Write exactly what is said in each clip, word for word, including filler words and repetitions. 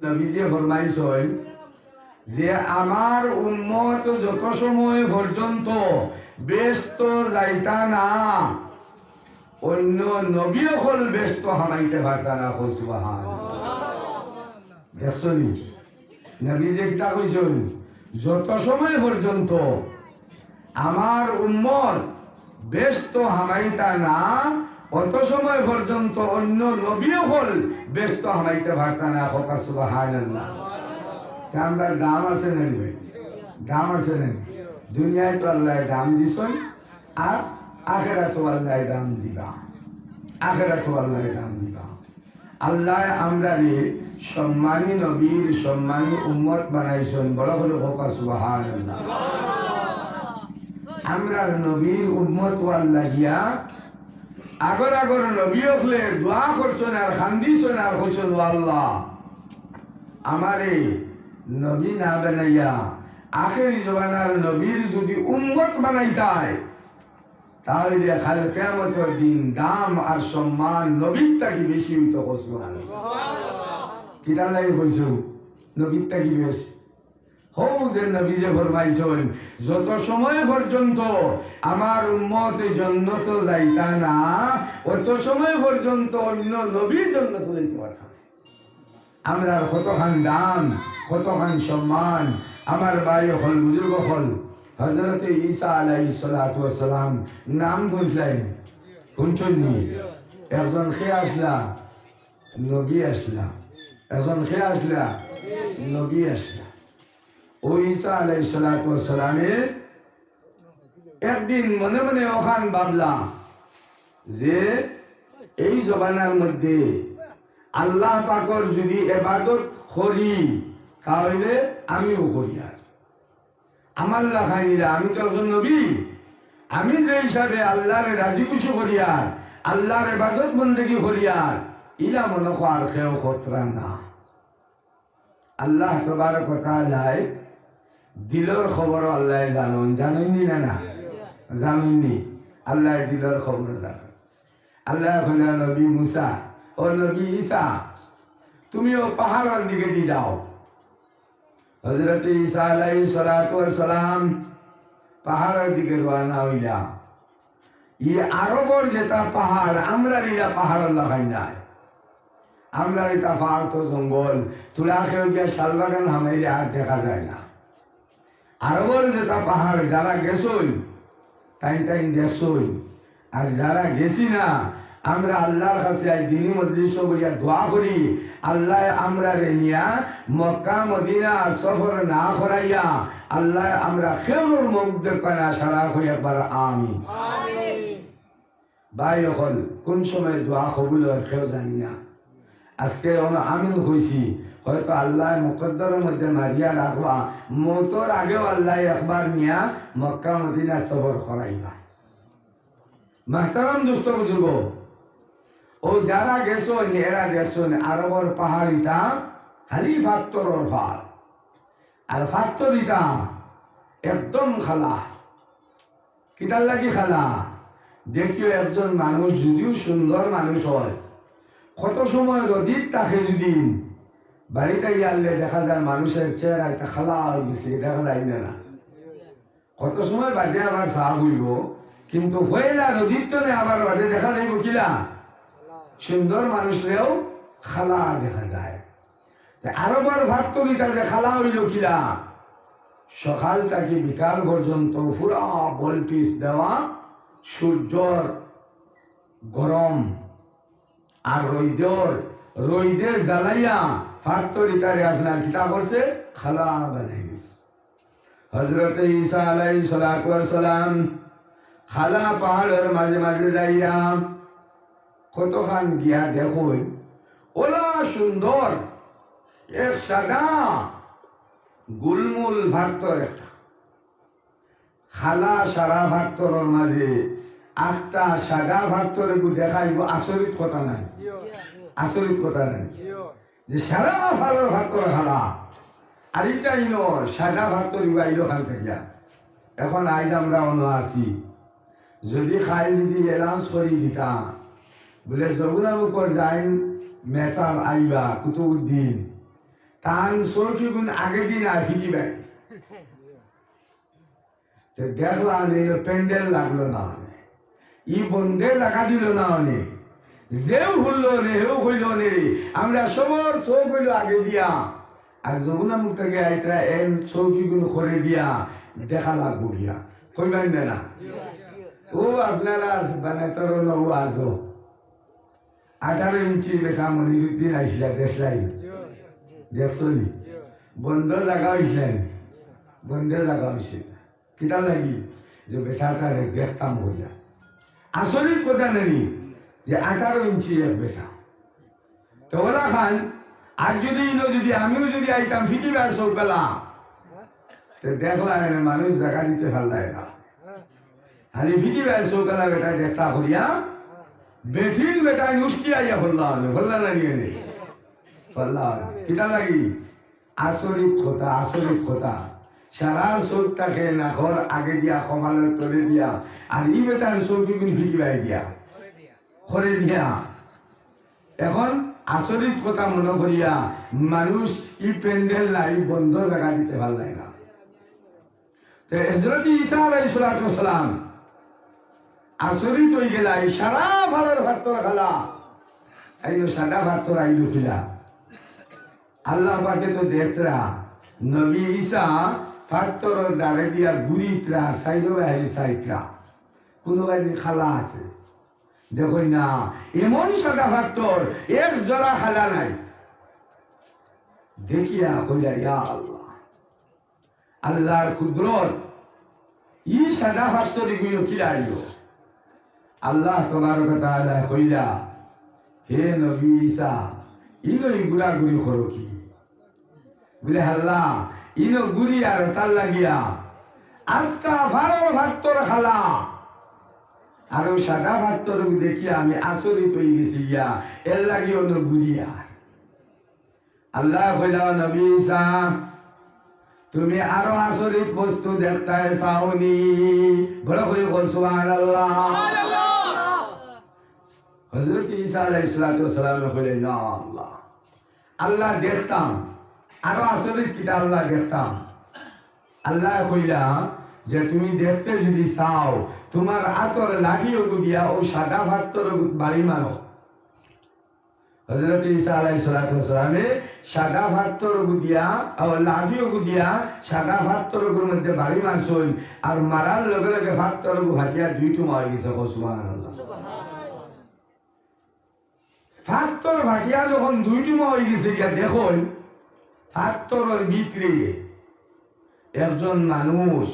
নবীজি ফরমাইছইন যে আমার উম্মত যত সময় পর্যন্ত বেহেস্তো যাইতা না, অইন্য নবী অকল বেহেস্তো হামাইতে পারতা না। কও সুবহানাল্লাহ। দেখছনি? নবীজি কিতা কইছইন? যত সময় পর্যন্ত আমার উম্মত বেহেস্তো হামাইতা না, অত সময় পর্যন্ত অইন্য নবী অকল বেহেস্তো হামাইতে পারতা না। কও সুবহানাল্লাহ। তে আমরার দাম আছে না নি ভাই? দাম আছে না নি? দুনিয়াত তো আল্লায় দাম দিছইন, আর আখেরাতো আল্লায় দাম দিবা, আখেরাতো আল্লায় দাম দিবা। আল্লায় আমরারে সম্মানী নবীর সম্মানী উম্মত বানাইছইন। বড় করি কও সুবহানাল্লাহ। আমরার নবীর উম্মত অওয়ার লাগিয়া আগর আগর নবী অকলে দোয়া করছইন আর কান্দিছইন আর কইছইন, "ও আল্লাহ, আমারে নবী না বানাইয়া আখেরি জমানার নবীর যুদি উম্মত বানাইতায়, তা অইলে কাল কিয়ামতর দিন দাম আর সম্মান নবীর থাকি বেশি অইতো।" কও সুবহানাল্লাহ। কিতার লাগি কইছইন? নবীর থাকি বেশি। হউ যে নবীজি ফরমাইছইন, "যত সময় পর্যন্ত আমার উম্মত জন্নতো যাইতা না, অত সময় পর্যন্ত অইন্য নবী জন্নতো যাইতে পারতা না।" আমরার কতখান দাম, কতখান সম্মান। আমার ভাই অকল, বুজুর্গ অকল, হজরতে ঈসা আলাইহিস সালাতু ওয়াস সালাম নাম হুনছইন? হুনছইন নি? একজন কে আছলা? নবী আছলা। একজন কে আছলা? নবী আছলা। অউ ঈসা আলাইহিস সালাতু ওয়াস সালামে একদিন মনে মনে অখান ভাবলা যে এই জমানার মধ্যে আল্লাহ পাকর যুদি এবাদত করি, তা অইলে আমিও করিয়ার। আমার লাখান ইলা, আমি তো একজন নবী, আমি যে হিসাবে আল্লারে রাজি খুশি করিয়ার, আল্লার এবাদত বন্দেগি করিয়ার, ইলা মনো কয় আর কেউ করতরা না। আল্লাহ তবারক ওয়া তাআলায় দিলর খবরও আল্লায় জানইন, জানইন নি না, না? জানইন নি? আল্লায় দিলর খবরও জানইন। আল্লায় কইলা, "নবী মুসা, ও নবী ঈসা, তুমিও পাহাড়র দিকেদি যাও।" হজরতে ঈসা আলাইহিস সালাতু ওয়াস সালাম পাহাড়র দিকে রওয়ানা অইলা। ই আরবর যেটা পাহাড়, আমরার ইলা পাহাড়র লাখান নায়। আমরার ইটা পাহাড় তো জঙ্গল, থুড়া কেউ গিয়া শালবাগান হামাইলে আর দেখা যায় না। আরবর যেটা পাহাড়, যারা গেছইন, তাইন তাইন দেখছইন। আর যারা গেছি না, আমরা আল্লার কাছে আইজ দিনি মজলিসো বইয়া দোয়া করি, আল্লায় আমরারে নিয়া মক্কা মদিনা সফর না করাইয়া, আল্লায় আমরা কেউর মুখ দেখবা না, সারা কই একবার আমিন। ভাই অকল, কুন সময় দোয়া কবুল অয় কেউ জানি না। আজকে অনো আমিন কইছি, হয়তো আল্লায় মুকদ্দরর মধ্যে মারিয়া রাখবা, মউতর আগেও আল্লায় একবার নিয়া মক্কা মদিনা সফর করাইবা। মাহতারাম দোস্ত বুজুর্গ, অউ যারা গেছইন, এরা দেখছইন আরবর পাহাড় ইতা খালি ফাত্তরর পাহাড়। আর ফাত্তর ইতা একদম খালা। কিতার লাগি খালা? দেখিও, একজন মানুষ যুদিও সুন্দর মানুষ অয়, কত সময় রদিত থাকে, যুদি বাড়িত আইয়া হারলে দেখা যায় মানুষর চেহারা ইতা খালা অইগেছে, দেখা যায় না, না? কত সময় বাদে আবার সাফ অইবো, কিন্তু পয়লা রদিত থনে আবার বাদে দেখা যাইবো কিলা? সুন্দর মানুষরেও খালা দেখা যায়। তে আরবর ফাত্তর ইতা যে খালা অইলো কিলা? সকাল থাকি বিকাল পর্যন্ত পুরা voltage দেওয়া, সূর্যর গরম আর রইদর, রইদে জ্বালাইয়া ফাত্তর ইতারে আপনার কিতা করছে? খালা বানাই দিছে। হজরতে ঈসা আলাইহিস সালাতু ওয়াস সালাম খালা পাহাড়র মাঝে মাঝে যাইরা কতখান গিয়া দেখইন, ওলা সুন্দর এক সাদা গুলমুল ফাত্তর একটা। খালা সাদা ফাত্তরর মাঝে আটটা সাদা ফাত্তর এগু দেখা, এগু আচরিত কথা নায়? আচরিত কথা নায়? যে সারা পাহাড়র ফাত্তর খালা, আর ইটা ইনো সাদা ফাত্তর ইগু আইলো কান থাকিয়া। এখন আইজ আমরা অনো আছি, যুদি খাইল যুদি announce করি দিতা, বুলে, "যমুনা মুখর যাইন মেসাব আইবা, কুতুবউদ্দিন, তান চউকিগুন আগেদি না ফিটিবায়দি। তে দেখলা নি, ইনো প্যান্ডেল লাগলো না অনে, ই বন্দে জাগা দিলো না অনে, যেউ হুনলো নে, হেউ কইলো নে রে, আমরা সবর চউক অইলো আগে দিয়া। আর যমুনা মুখ থাকি আইতরা এন চউকিগুন করে দিয়া দেখা লাগবো গিয়া। কইবা নি না? ও আপনারা বানাইতারা না, ও আজও আঠারো ইঞ্চি বেটা মনিরুদ্দিন আইসলা দেশলাই। দেখছো নি? বন্দে জাগা অইসলা নি? বন্দে জাগা অইসলা। কিতার লাগি? যে বেটাটারে দেখতাম বলিয়া। আচরিত কথা নানি যে আঠারো ইঞ্চি এক বেটা। তো অলাখান, আর যুদি ইনো যুদি আমিও যুদি আইতাম ফিটিবার চউকালা, তে দেখলা এনে মানুষ জাগা দিতে পারলাই না। খালি ফিটিবার চউকালা বেটা দেখতা করিয়া, বেটিন বেটাইন উষ্টি আইয়া ফল্লা অনে, ফল্লা নানি এনে। ফল্লা অনে। কিতার লাগি? আচরিত কথা, আচরিত কথা। সারার চউক থাকে নাকর আগে দিয়া, কপালর তলে দিয়া, আর ই বেটার চউকিগুন ফিটিবায় দিয়া, করে দিয়া। এখন আচরিত কথা মনো করিয়া মানুষ ই প্যান্ডেল নাই, বন্দে জাগা দিতে পারলাই না। তে হজরত ঈসা আলাইহিস সালাতু ওয়াস সালাম আচরিত অইগেলা, ই সারা ফাড়র ফাত্তর খালা, আইলো সাদা ফাত্তর আইলো কিলা। আল্লাহ পাকে তো দেখতরা, নবী ঈসা ফাত্তরর দারে দিয়া ঘুরিতরা, সাইডো বাহিরে চাইতরা, কুনু বায়দি খালা আছে। দেখইন না, এমন সাদা ফাত্তর, এক জরা খালা নাই। দেখিয়া কইলা, "ইয়া আল্লাহ।" আল্লাহর কুদরত, ই সাদা ফাত্তর ইগুইন কিলা আইলো? আল্লাহ তবারক ওয়া তাআলা কইলা, "হে নবী ঈসা, ইনো ই ঘুরাঘুরি করো কি?" বলে, "আল্লাহ, ইনো ঘুরি আর তার লাগিয়া আস্তা ফাড়র ফাত্তর খালা, আর অউ সাদা ফাত্তর দেখিয়া আমি আচরিত অইগেছি গিয়া, এর লাগি অনো ঘুরি আর।" আল্লায় কইলা, "নবী ঈসা, তুমি আরো আচরিত বস্তু দেখতায় চাওনি?" বড় করি কও, "সুবহানাল্লাহ।" হজরত ঈসা আলাইহিস সালাতু ওয়াস সালামে কইলা, "ইয়া আল্লাহ, আল্লাহ দেখতাম, আরো আচরিত কিতা আল্লাহ দেখতাম।" আল্লায় কইলা যে, "তুমি দেখতে যুদি চাও, তুমার আতর লাঠি অগু দিয়া অউ সাদা ফাত্তর অগুত বাড়ি মারো।" হজরত ঈসা আলাইহিস সালাতু ওয়াস সালামে সাদা ফাত্তর অগু দিয়া, ও লাঠি অগু দিয়া সাদা ফাত্তর অগুর মধ্যে বাড়ি মারছইন, আর মারার লগে লগে ফাত্তর অগু ফাটিয়া দুই টুমা অইগেছে। কও সুবহানাল্লাহ। ফাত্তর ফাটিয়া যখন দুই টুমা অইগেছে গিয়া, দেখইন ফাত্তরর ভিতরে একজন মানুষ,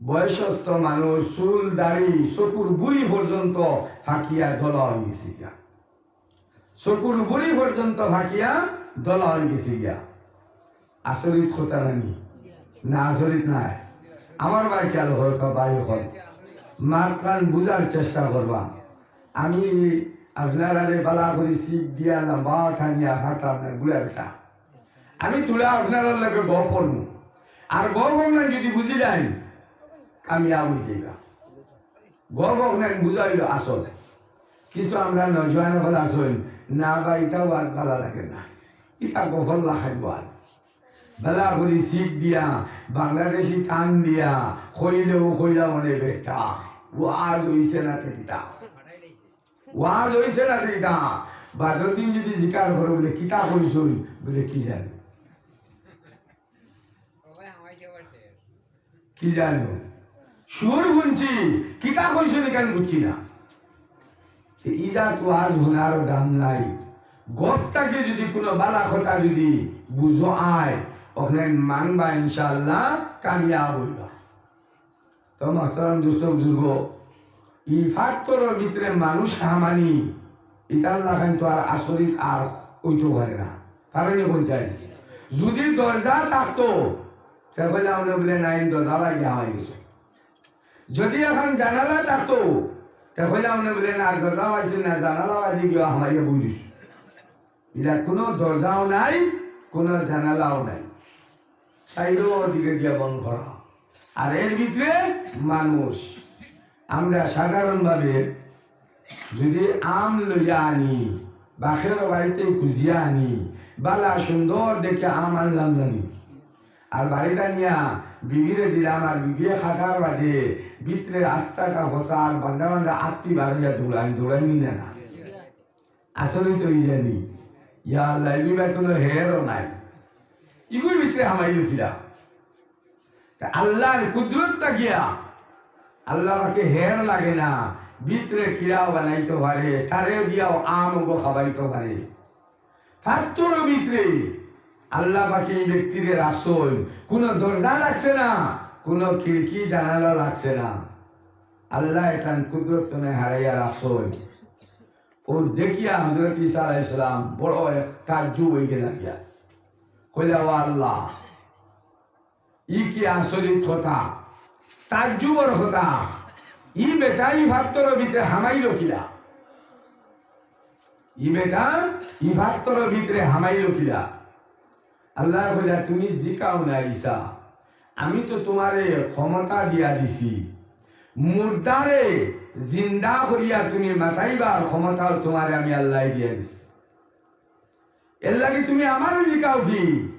বয়সস্থ মানুষ, চুল দাড়ি চকুর বুড়ি পর্যন্ত ফাকিয়া দলা অইগেছে গিয়া। চকুর বুড়ি পর্যন্ত ফাকিয়া দলা অইগেছে গিয়া। আচরিত কথা নানি? না, আচরিত নায়। আমার ভাই খেয়াল করবা, ভাই অকল, মাতখান বুঝার চেষ্টা করবা। আমি আপনারারে বালা করি শিক দিয়া লম্বা টানিয়া ফারতাম না, বুড়া বেটা। আমি তুলা আপনারার লগে গপ করমু, আর গপ অকল যুদি বুঝি যাইন, কামিয়াব অইযাইবা। গপ অকল বুঝা অইলো আসল। কিছু আমরা নওজোয়ান অকল আছইন, "না বা, ইতা ওয়াজ বালা লাগে না, ইতা গফর লাখান ওয়াজ।" বালা করি শিক দিয়া, বাংলাদেশি টান দিয়া, কইলেও কইলা অনে বেটা, ওয়াজ অইছে না তে কিতা? ওয়াজ অইছে না তে কিতা? বাদর দিন যুদি জিকার করো বলে, "কিতা কইছইন?" বলে, "কি জানি।" কি জানো? সুর হুনছি, কিতা কইছইন ইখান বুঝছি না। তে ইজাত ওয়াজ হুনারও দাম নাই। গপ থাকি যুদি কুনু বালা কথা যুদি বুঝো আয়, অখান মানবা ইনশাআল্লাহ কামিয়াব অইবা। তো মোহতারাম দোস্ত বুজুর্গ, ই ফাত্তরর ভিতরে মানুষ হামানি, ইতার লাখান তো আর আচরিত আর অইতো পারে না। পারেনি কোন চাই? যুদি দরজা থাকতো, তে কইলা অনে বুলে, "না, ইন দরজা বাগিয়া হামাই গেছে।" যুদি অখান জানালা থাকতো, তে কইলা অনে বুলে, "না, দরজা পাইছি না, জানালা বাদি গিয়া হামাইয়া বই দিছি।" ইলা কুনু দরজাও নাই, কুনু জানালাও নাই, সাইডো দিকে দিয়া বন্ধ করা। আর এর ভিতরে মানুষ, আমরা সাধারণভাবে যুদি আম লইয়া আনি, বাখের বাড়িতে খুঁজিয়া আনি, বালা সুন্দর দেখে আম আনলাম জানি, আর বাড়িত আনিয়া বিবিরে দিলাম, আর বিবিয়ে খাটার বাদে ভিতরে আস্তাটা ফসা আর বান্ডা বান্ডা আত্তি বার অইয়া দৌড়াইন, দৌড়াইন নি না? আচরিত অই জানি, ইয়া আল্লাহ, ইগুর বা কোনো হেরও নাই, ইগুর ভিতরে হামাইল কিলা? তে আল্লাহর কুদরত থাকিয়া আল্লাহ পাকে হের লাগে না, ভিতরে কিড়াও বানাইতো পারে, তারে দিয়াও আম ওগো খাবাইতো পারে। পাত্তরর ভিতরে আল্লাহ পাকে ই ব্যক্তিরে রাখছইন, কোনো দরজা লাগছে না, কোনো খিড়কি জানালা লাগছে না। আল্লায় তান কুদরত তনে হারাইয়া রাখছইন। ও দেখিয়া হযরত ঈসা আলাইহিস সালাম বড় এক তাজ্জুব অই গেলা গিয়া। কইলা, "ও আল্লাহ, ই কি আচরিত কথা, তাজ্জুবর কথা, ই বেটা ই পাত্তরর ভিতরে হামাইল কিলা? ই বেটা ই পাত্তরর ভিতরে হামাইল কিলা?" আল্লায় কইলা, "তুমি জিকাও না ঈসা, আমি তো তুমারে ক্ষমতা দিয়া দিছি, মুর্দারে জিন্দা করিয়া তুমি মাতাইবার ক্ষমতাও তুমারে আমি আল্লায় দিয়া দিছি।" এর লাগি তুমি আমারে জিকাও কি?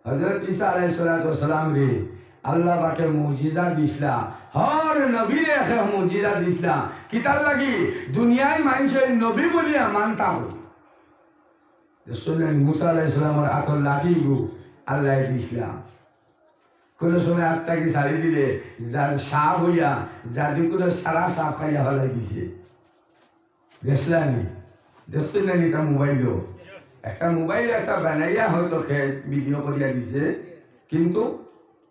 হযরত ঈসা আলাইহিস সালাতু ওয়াস সালামরে আল্লাহ পাকে মুজিজা দিছলা, হর নবীরে এক এক মুজিজা দিছলা। কিতার লাগি? দুনিয়ার মানষে নবী বলিয়া মানতা অই। দেখছইন নি, মুসা আলাইহিস সালামর আতর লাঠি গু আল্লায় দিছলা। কোনো সময় আত থাকি ছাড়ি দিলে যার সাপ অইয়া, যার কোনো সারা সাপ খাইয়া ফালাই দিছে। দেখলা নি? দেখছইন না নি তা মোবাইলও? একটা মোবাইল একটা বানাইয়া হয়তো খে ভিডিও করিয়া দিছে, কিন্তু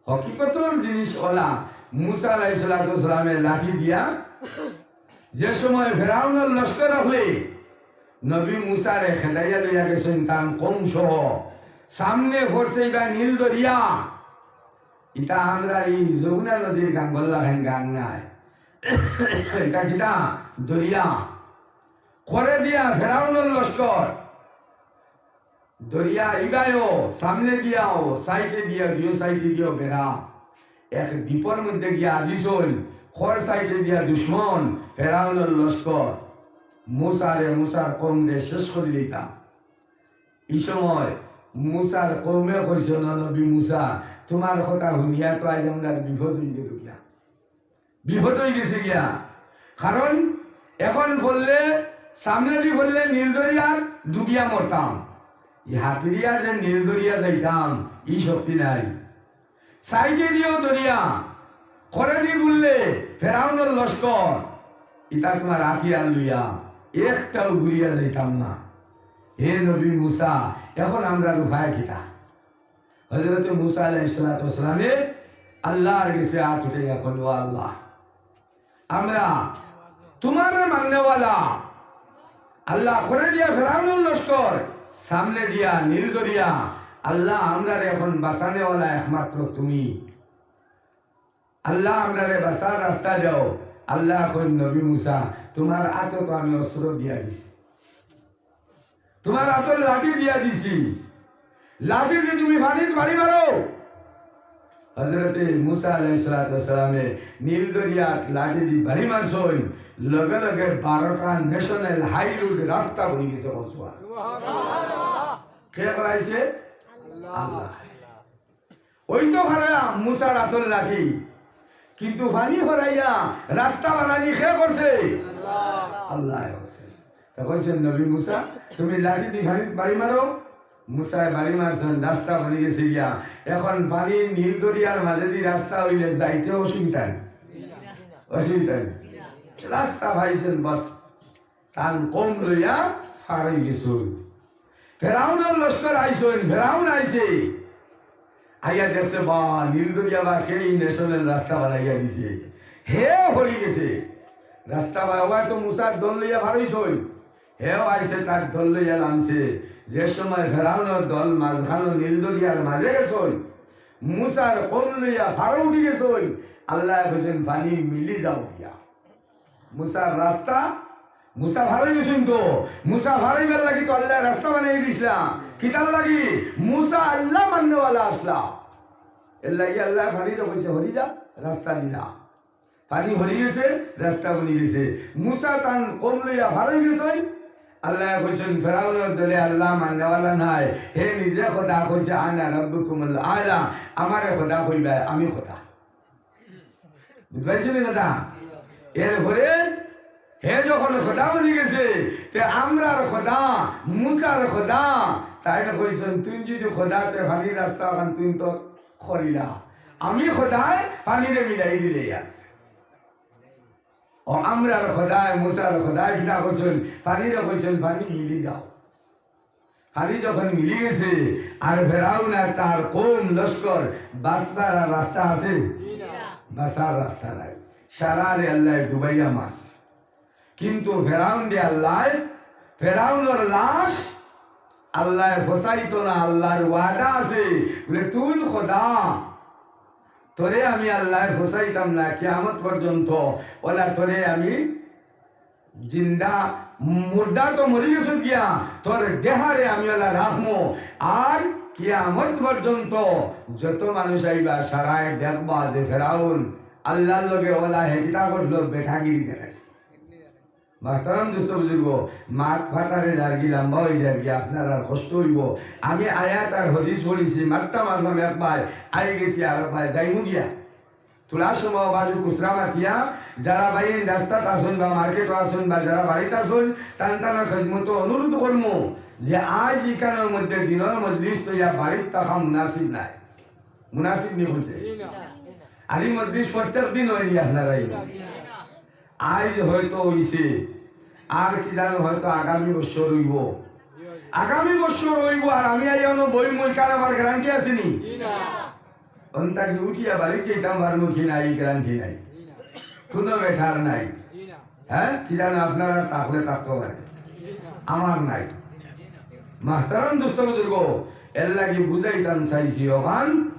হকিকতর জিনিস অলা। মুসা আলাইহিস সালাতু ওয়াস সালামে লাঠি দিয়া যে সময় ফেরাউনর লস্কর অকলে নবী মুসারে খেদাইয়া লইয়া গেছইন তান কওম সহ, সামনে পড়ছে ইবা নীল দরিয়া। ইতা আমরার ই যমুনা নদীর গাঙ্গর লাখান গাং নায়। ইতা কিতা? দরিয়া। খরে দিয়া ফেরাউনর লস্কর। দরিয়া ইবায়ও, সামনে দিয়াও, সাইডে দিয়া, দুইও সাইডে দিয়াও বেড়া। এক দ্বীপর মধ্যে গিয়া আজিছইন, খর সাইডে দিয়া দুশমন, ফেরাউনর লস্কর। মুসারে, মুসার কওমরে শেষ করি দিতা। ই সময় মুসার কওমে কইছইন, "ও নবী মুসা, তুমার কথা হুনিয়া তো আইজ আমরার বিপদ অই গেল গিয়া।" বিপদ অই গেছে গিয়া। কারণ এখন পড়লে, সামনেদি পড়লে নীল দরিয়াত ডুবিয়া মরতাম। ই হাতিরিয়া যে নীল দরিয়া যাইতাম, ই শক্তি নাই। সাইডে দিয়াও দরিয়া, খরেদি গুললে ফেরাউনর লস্কর, ইতা তুমার হাতিয়ার লইয়া একটাও ঘুরিয়া যাইতাম না। হে নবী মুসা, এখন আমরার উপায় কিতা? হযরতে মুসা আলাইহিস সালাতু ওয়াস সালামে আল্লাহর গেছে আত উঠাইয়া কইন, "ও আল্লাহ, আমরা তুমারে মাননেওয়ালা, আল্লাহ, খরে দিয়া ফেরাউনর লস্কর, সামনে দিয়া নীল দরিয়া, আল্লাহ, আমরারে এখন বাঁচানেওয়ালা একমাত্র তুমি। আল্লাহ, আমরারে বাঁচার রাস্তা দেও।" আল্লায় কইন, "নবী মুসা, তুমার আতো তো আমি অস্ত্র দিয়া দিছি।" তুমার আতর লাঠি দিয়া দিছি, লাঠি দি তুমি পানিত বাড়ি মারো। হযরতে মুসা আলাইহিস সালাতু ওয়াস সালামে নীল দরিয়াত লাঠি দি বাড়ি মারছইন, লগে লগে বারোটা ন্যাশনাল হাই রোড রাস্তা বনি গেছে। সুবহানাল্লাহ। কে করাইছে? আল্লাহ। অইতো পারে মুসার আতর লাঠি, কিন্তু পানি হরাইয়া রাস্তা বানানি কে করছে? আল্লাহ। আল্লায় করছে। তা কইছইন, "নবী মুসা, তুমি লাঠি দি পানিত বাড়ি মারো।" মুসায় বাড়ি মারছইন, রাস্তা বনি গেছে গিয়া। এখন পানি নীল দরিয়ার মাঝেদি রাস্তা অইলে যাইতে অসুবিধা নাই, অসুবিধা নাই। রাস্তা পাইছইন, বাস। তান কওম লইয়া পার অই গেছইন। ফেরাউনর লস্কর আইছইন, ফেরাউন আইছে। আইয়া দেখছে, বা, নীল দরিয়া বা কে ই ন্যাশনাল রাস্তা বানাইয়া দিছে। হে হরি গেছে। রাস্তা বা, ওবায় তো মুসার দল লইয়া পার অইছইন। হেও আইছে, তার দল লইয়া লামছে। যে সময় ফেরাউনর দল মাঝখানো নীল দরিয়ার মাঝে গেছইন, মুসার কওম লইয়া পার উঠি গেছইন। আল্লায় কইছইন, "পানি মিলি যাও গিয়া।" মুসার রাস্তা, মুসা পার অই গেছইন তো, মুসা পার অইবার লাগি তো আল্লায় রাস্তা বানাই দিছলা। কিতার লাগি? মুসা আল্লাহ মাননেওয়ালা আছলা। এর লাগি আল্লায় পানিরে কইছে, "হরি যা", রাস্তা দিলা। পানি হরি গেছে, রাস্তা বনি গেছে। মুসা তান কওম লইয়া পার অই গেছইন, আল্লায় কইছইন, ফেরাউনর দলে আল্লাহ মাননেওয়ালা নাই, হে নিজে খোদা কইছে, "আনা রাব্বুকুমুল আলা", আমারে খোদা কইবায়, আমি খোদা। বুঝবায়নি কথা? এরপরে হে যখন খোদা বনি গেছে, তে আমরার খোদা, মুসার খোদা, তাইন কইছইন, "তুইন যুদি খোদা, তে পানির রাস্তা অখান তুইন তো করিলা। আমি খোদায় পানিরে মিলাই দিলে ইয়া।" ও আমরার খোদায়, মুসার খোদায় কিতা কইছইন? পানিরে কইছইন, "পানি মিলি যাও।" পানি যখন মিলি গেছে, আর ফেরাউন আর তার কওম লস্কর বাঁচবার আর রাস্তা আছে? বাঁচার রাস্তা নাই। সারারে আল্লায় ডুবাইয়া মারছে। কিন্তু ফেরাউনরে আল্লায়, ফেরাউনর লাশ আল্লায় ফসাইতো না, আল্লার ওয়াদা আছে। বলে, "তুইন খোদা, তোরে আমি আল্লায় ফসাইতাম না কিয়ামত পর্যন্ত, অলা তোরে আমি জিন্দা, মুর্দা তো মরি গেছত গিয়া, তোর দেহরে আমি অলা রাখমু, আর কিয়ামত পর্যন্ত যত মানুষ আইবা সারায় দেখবা যে ফেরাউন আল্লার লগে অলা হে কিতা করলো, বেটাগিরি দেখাইল।" মাহতারাম দোস্ত বুজুর্গ, মাত ফাটারে যারগি, লম্বা অই যারগি, আপনারার কষ্ট অইবো। আমি আয়াত আর হাদিস পড়ছি, মাত্তা মারলাম এক বায়, আই গেছি আর এক বায়, যাইমু গিয়া। থুড়া সময় বাজু খুচরা মাতিয়া, যারা ভাইয়াইন রাস্তাত আছইন বা মার্কেটো আছইন বা যারা বাড়িত আছইন, তান তানর খেদমতো অনুরোধ করমু যে আইজ ইখানর মধ্যে দিনর মজলিস থইয়া বাড়িত থাকা মুনাসিব নায়। মুনাসিব নি কইতে? আর ই মজলিস প্রত্যেক দিন অয়নি আপনারা এই। আইজ হয়তো অইছে, আর কি জানো হয়তো আগামী বছর অইবো। আগামী বছর অইবো আর আমি আইয়া অনো বইমু, ইখান আমার গ্যারান্টি আছে নি? অন থাকি উঠিয়া বাড়িত যাইতাম পারমু কি না, ই গ্যারান্টি নাই, কুনু ম্যাটার নাই। হ্যাঁ, কি জানো আপনারা থাকলে থাকতো পারে, আমার নাই। মাহতারাম দোস্ত বুজুর্গ, এর লাগি বুঝাইতাম চাইছি অখান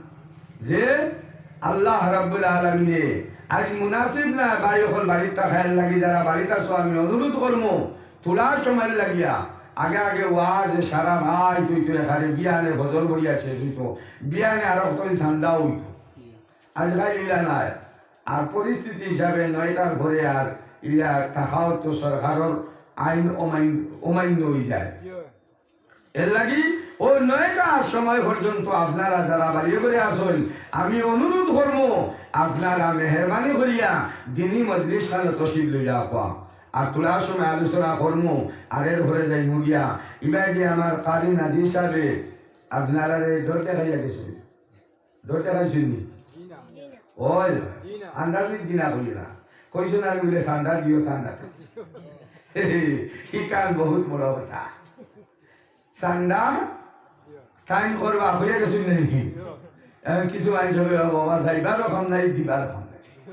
যে আল্লাহ রাব্বুল আলামিনে আইজ মুনাসিব না ভাই অকল বাড়িত থাকার লাগি, যারা বাড়িত আছো আমি অনুরোধ করমু, থুড়া সময় লাগিয়া, আগে আগে ওয়াজ সারা রাইত অইতো, এখানে বিয়ানে ফজর পড়িয়া শেষ অইতো, বিয়ানে আরো কতদিন চান্দা অইতো। আজকাল ইলা নাই। আর পরিস্থিতি হিসাবে নয়টার পরে আর ইলা থাকাও তো সরকারর আইন অমাইন, অমান্য অই যায়। এর লাগি ওই নয়টার সময় পর্যন্ত আপনারা যারা বাড়ি ঘরে আছইন, আমি অনুরোধ করমু, আপনারা মেহেরবানি করিয়া দিনী মজলিস খানো তশরিফ লইয়া আউক্কা। আর থুড়া সময় আলোচনা করমু, আর এর পরে যাইমু গিয়া। ইবাদি আমার কারি নাজির সাহেবে আপনারারে ডর দেখাইয়া গেছইন। ডর দেখাইছইন নি? ওই, আন্দাজি জিনা কইরা। কইছইন আর বলে চান্দা দিও, চান্দা দিও। ইখান বহুত বড় কথা। চান্দা টাইম করবা, কইয়া গেছইন নি? এখন কিছু মানুষ হবে, "বাবা, যাইবার রকম নাই, দিবার রকম নাই।"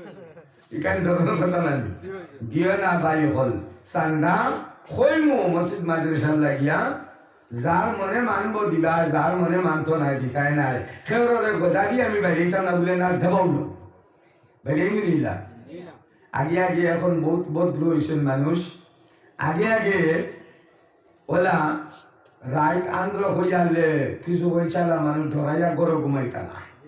ইখান ডরর কথা নানি? দিও না ভাই অকল। চান্দা কইমু মসজিদ মাদ্রাসার লাগিয়া, যার মনে মানবো দিবা, যার মনে মানতো নায় দিতায় নায়। কেউররে গদা দি আমি বাইড়াইতাম না বুলে না দেবাও না। বাইড়াইমু নি না? আগে আগে এখন বহুত ভদ্র অইছইন মানুষ। আগে আগে অলা রাইত আন্দ্র অইয়ালে কিছু পয়সাআলা মানুষ ডরাইয়া ঘরো ঘুমাইতা না।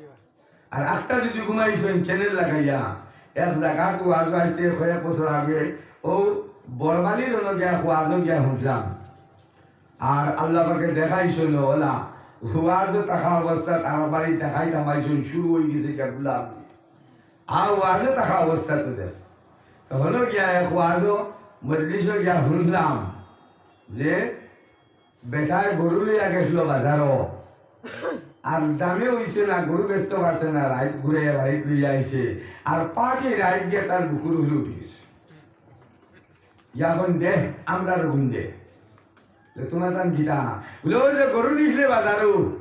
আর আখতা যুদি ঘুমাইছইন channel লাগাইয়া, এক জাগাত ওয়াজো আইতে কয়েক বছর আগে অউ বড়বালির অনো গিয়া ওয়াজো গিয়া হুনলাম। আর আল্লাহ পাকে দেখাইছইন অলা ওয়াজো থাকা অবস্থাত আর বাড়ি দেখাইতাম আইছইন শুরু অই গেছে গিয়া গুলাম। আর ওয়াজো থাকা অবস্থাত তো দেশ। তো হলো গিয়া এক ওয়াজো মজলিসো গিয়া হুনলাম যে বেটায় গরু লইয়া গেছিল বাজারো, আর দামে অইছে না, গরু বেচতো পারছে না, রাইত ঘুরে বাড়িত লইয়া আইছে, আর পার্টি রাইত গিয়া তার বুকুর উপরে উঠি গেছে। এখন দে, আমরার অগুন দে। বলে, "তোমার দাম কিতা?" বলে, "ওই যে গরু নিছিলে বাজারো,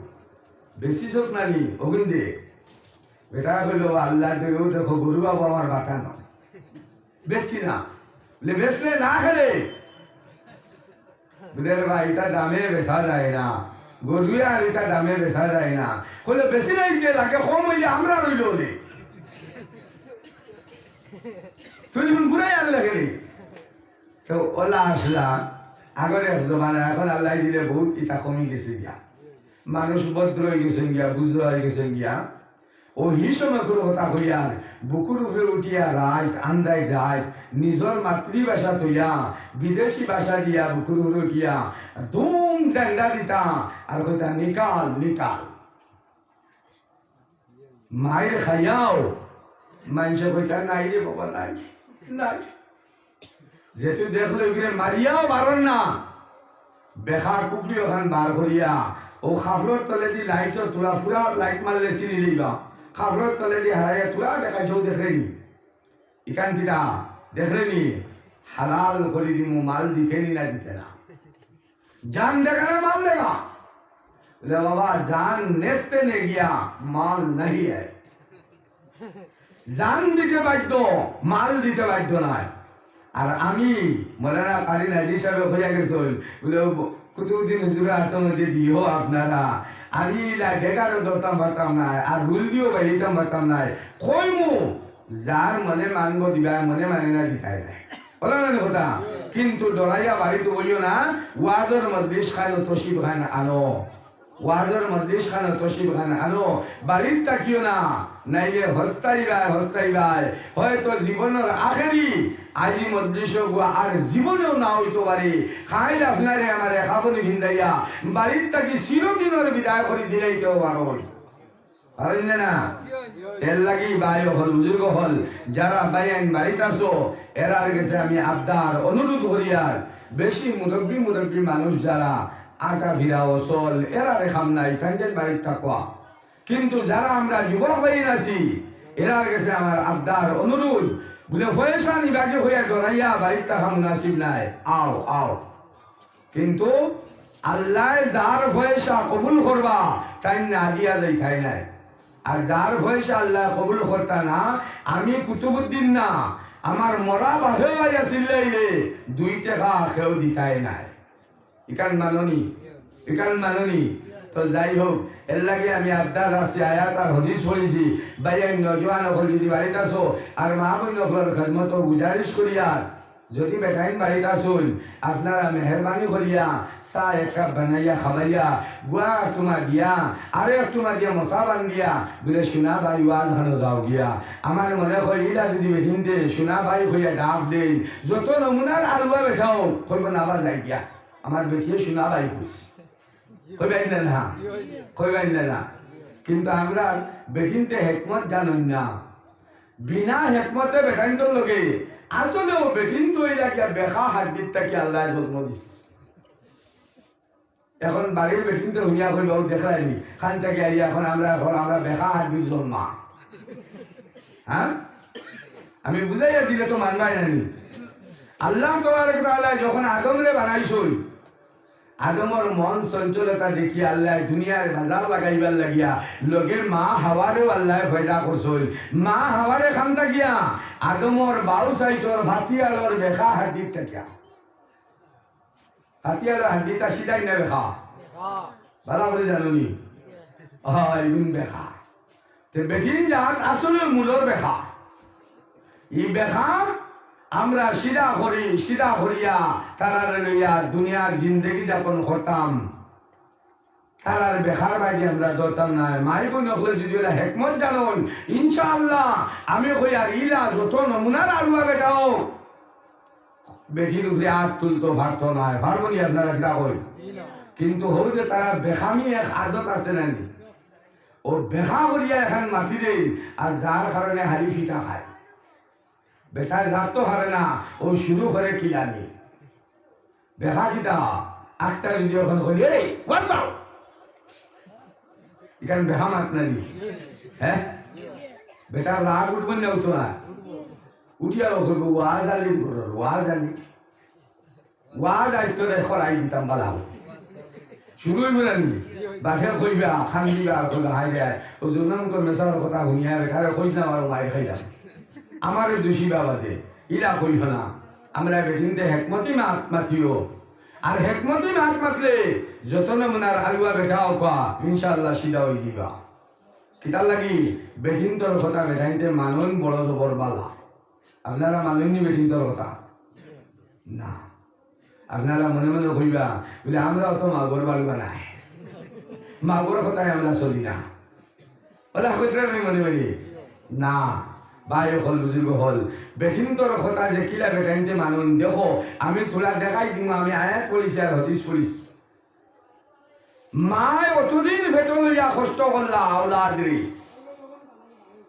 বেচিছত না নি, অগুন দে।" বেটায় কইলো, "আল্লাহ দে, অউ দেখো, গরু বাবু আমার বাতা নয়, বেচছি না।" বলে, "বেচলে না কেনে?" বলে, "রে ভাই, ইতা দামে বেচা যায় না, গরু আর ইতা দামে বেচা যায় না।" কইলো, "বেচিলাইতে লাগে, কম অইলে আমরার অইলো নে, তুই এখন ঘুরাই আনলে কেনে?" তো অলা আছলা আগর এক জমানা, এখন আল্লায় দিলে বহুত ইতা কমি গেছে গিয়া, মানুষ ভদ্র অই গেছইন গিয়া, বুঝরা অই গেছইন গিয়া। ও হি সময় কুনু কথা কইয়ার, বুকুর উপরে উঠিয়া রাইত, আন্দাইর রাইত, নিজর মাতৃভাষা থইয়া, বিদেশি ভাষা দিয়া বুকুর উপরে উঠিয়া, ধুম ডান্ডা দিতা, আর কইতা, "নিকাল, নিকাল।" মাইর খাইয়াও, মানষে কইতা, "নাই রে বাবা, নাই, নাই।" যেতু দেখলো ইগুরে মারিয়াও বারর না, বেখা কুকরি অখান বার করিয়া, ও কাপড়র তলেদি লাইটর তুড়া, পুরা লাইট মারলে চিনি লইবা, কাপড়র তলেদি হারাইয়া তুড়া দেখাইছে, ও দেখরে নি। ইখান কিতা দেখরে নি? হালাল করি দিমু, মাল দিতে নি না দিতে না। জান দেগা না মাল দেগা? বলে, "বাবা, জান নেস্তে নে গিয়া, মাল নাহি হ্যায়।" জান দিতে বাধ্য, মাল দিতে বাধ্য নায়। আর আমি, মৌলানা কারি নাজি সাহেব কইয়া গেছইন, বলে, "ও ব-, কুতুবুদ্দিন হুজুরর আতর মধ্যে দিও আপনারা, আমি ইলা ডেগারও ধরতাম পারতাম নায়, আর রুল দিও বাইলিতাম পারতাম নায়।" কইমু, যার মনে মানবো দিবা, মনে মানে না দিতায় নায়। বলো না কথা? কিন্তু ডরাইয়া বাড়িত বইও না, ওয়াজর মজলিস খানো তশরিফ খান আনো। ওয়াজর মজলিস খানো তশরিফ খান আনো, বাড়িত থাকিও না, নাইলে হস্তাইবায়, হস্তাইবায়। হয়তো জীবনর আখেরি আজি মজলিস গুয়া আর জীবনেও না অইতো পারে। খাইল আপনারে আমারে খাবনি ভিন্দাইয়া বাড়িত থাকি চিরদিনর বিদায় করি দিলাইতেও পারো। পারইন না, না? এর লাগি ভাই অকল, বুজুর্গ অকল, যারা ভাইয়াইন বাড়িত আছো, এরার গেছে আমি আবদার, অনুরোধ করিয়ার, বেশি মুরব্বি মুরব্বি মানুষ যারা, আটা ফিরা অচল, এরারে কাম নাই, তাইন তাইন বাড়িত থাকো। কিন্তু যারা আমরা যুবক ভাইয়াইন আছি, এরার গেছে আমার আবদার, অনুরোধ, বলে, "পয়সা নিবাগি কইয়া ডরাইয়া বাড়িত থাকা মুনাসিব নায়, আও, আও।" কিন্তু আল্লায় যার পয়সা কবুল করবা, তাইন না দিয়া যাইতায় নায়। আর যার পয়সা আল্লায় কবুল করতা না, আমি কুতুবুদ্দিন না, আমার মরা বাপেও আইয়া চিল্লাইলে দুই টেকা কেউ দিতায় নায়। ইখান মাননি, ইখান মাননি। তো যাই হোক, এর লাগি আমি আবদার আছি, আয়াত আর হাদিস পড়ছি, ভাইয়াইন নওজোয়ান অকল যদি বাড়িত আছো, আর মা বইন অকলর খেদমতো গুজারিশ করিয়ার, যদি বেটাইন বাড়িত আছইন, আপনারা মেহেরবানি করিয়া চা এক কাপ বানাইয়া খাবাইয়া, গুয়া এক টুমা দিয়া, আরো এক টুমা দিয়া মশা বান্ধিয়া, বলে, "সোনা ভাই, ওয়াজ খানো যাও গিয়া।" আমার মনে হয়, ইলা যদি বেটিন্তে সোনা ভাই কইয়া ডাক দেইন, যত নমুনার আলুয়া বেটাও, কইব, "না বা যাই গিয়া, আমার বেটিয়ে সোনা ভাই কইছে।" কইবাইন না, না? কইবাইন না, না? কিন্তু আমরা বেটিন্তে হেকমত জানইন না। বিনা হেকমতে বেটাইন্তর লগে আসলেও বেটিন্ত অইলা গিয়া বেখা হাড্ডির থাকি আল্লায় জন্ম দিছে। এখন বাড়ির বেটিন্তে হুনিয়া কইবা, "ও দেখলায়নি, খান থাকি আইয়া এখন আমরা, এখন আমরা বেখা হাড্ডির জন্মা।" হ্যাঁ? আমি বুঝাইয়া দিলে তো মানবায় না নি। আল্লাহ তাবারক ওয়া তাআলা যখন আদমরে বানাইছইন, আদমর মন চঞ্চলতা দেখিয়া আল্লায় দুনিয়ার বাজার লাগাইবার লাগিয়া লগে মা হাওয়ারেও আল্লায় পয়দা করছইন। মা হাওয়ারে খান থাকিয়া আদমর বাউ সাইডর ফাতিয়ালর বেখা হাড্ডির থাকিয়া। ফাতিয়ালর হাড্ডিটা সিধাই না বেখা? ভালা করি জানো নি? অয়, ইগুন বেখা। তে বেটিন জাত আসলে মূলর বেখা। ই বেখা আমরা সিধা করি, সিধা করিয়া তারারে লইয়া দুনিয়ার জিন্দেগি যাপন করতাম। তারার বেখার বায়দি আমরা ধরতাম নায়। মাই বইন অকলে যদি অলা হেকমত জানইন, ইনশাআল্লাহ আমি কইয়ার ইলা যত নমুনার আলুয়া বেটাও, বেটির উপরে আত তুলতো পারতো নায়। পারবো নি আপনারা কিতা কইন? কিন্তু হউ যে তারার বেখামি এক আদত আছে না নি? ও বেখা করিয়া এখান মাতি দেইন, আর যার কারণে হালি ফিটা খায়। বেটায় যার তো পারে না, ও শুরু করে কিলানি। বেখা কিতা? আখতা যদি অখন কইলে, "এরে, ওয়াজ দাও।" ইখান বেখা মাত না নি? হ্যাঁ? বেটার রাগ উঠবো না, উঠতো না? উঠিয়া ও কইবো, "ওয়াজ আলির ঘরর, ওয়াজ আলি।" ওয়াজ আইজ তোরে করাই দিতাম বালা। শুরু অইবো না নি? বাদে কইবা, খান দিবা, আর কইবা, "হায় রে, ও জুন্নাম কর মেসার কথা হুনিয়া বেটারে কইস না, আর মাইর খাইলাম।" আমারে দুষিবা বাদে, ইলা কইও না। আমরা বেটিন্তে হেকমতি মাত মাতিও। আর হেকমতি মাত মাতলে যত নমুনার আলুয়া বেটা অউক্কা, ইনশাআল্লাহ সিধা অই যিবা। কিতার লাগি? বেটিন্তর কথা বেটাইন্তে মানইন বড় জবর বালা। আপনারা মানইন নি বেটিন্তর কথা? না। আপনারা মনে মনে কইবা, বলে, "আমরা অত মাগর বালুয়া নায়, মাগর কথায় আমরা চলি না।" অলা কইতরা নি মনে মনে? না। ভাই অকল, বুজুর্গ অকল, বেটিন্তর কথা যে কিলা বেটাইন্তে মানুন, দেখো, আমি থুড়া দেখাই দিমু, আমি আয়াত পড়ছি আর হাদিস পড়ছি। মায় অতদিন পেটো লইয়া কষ্ট করলা আওলাদরে,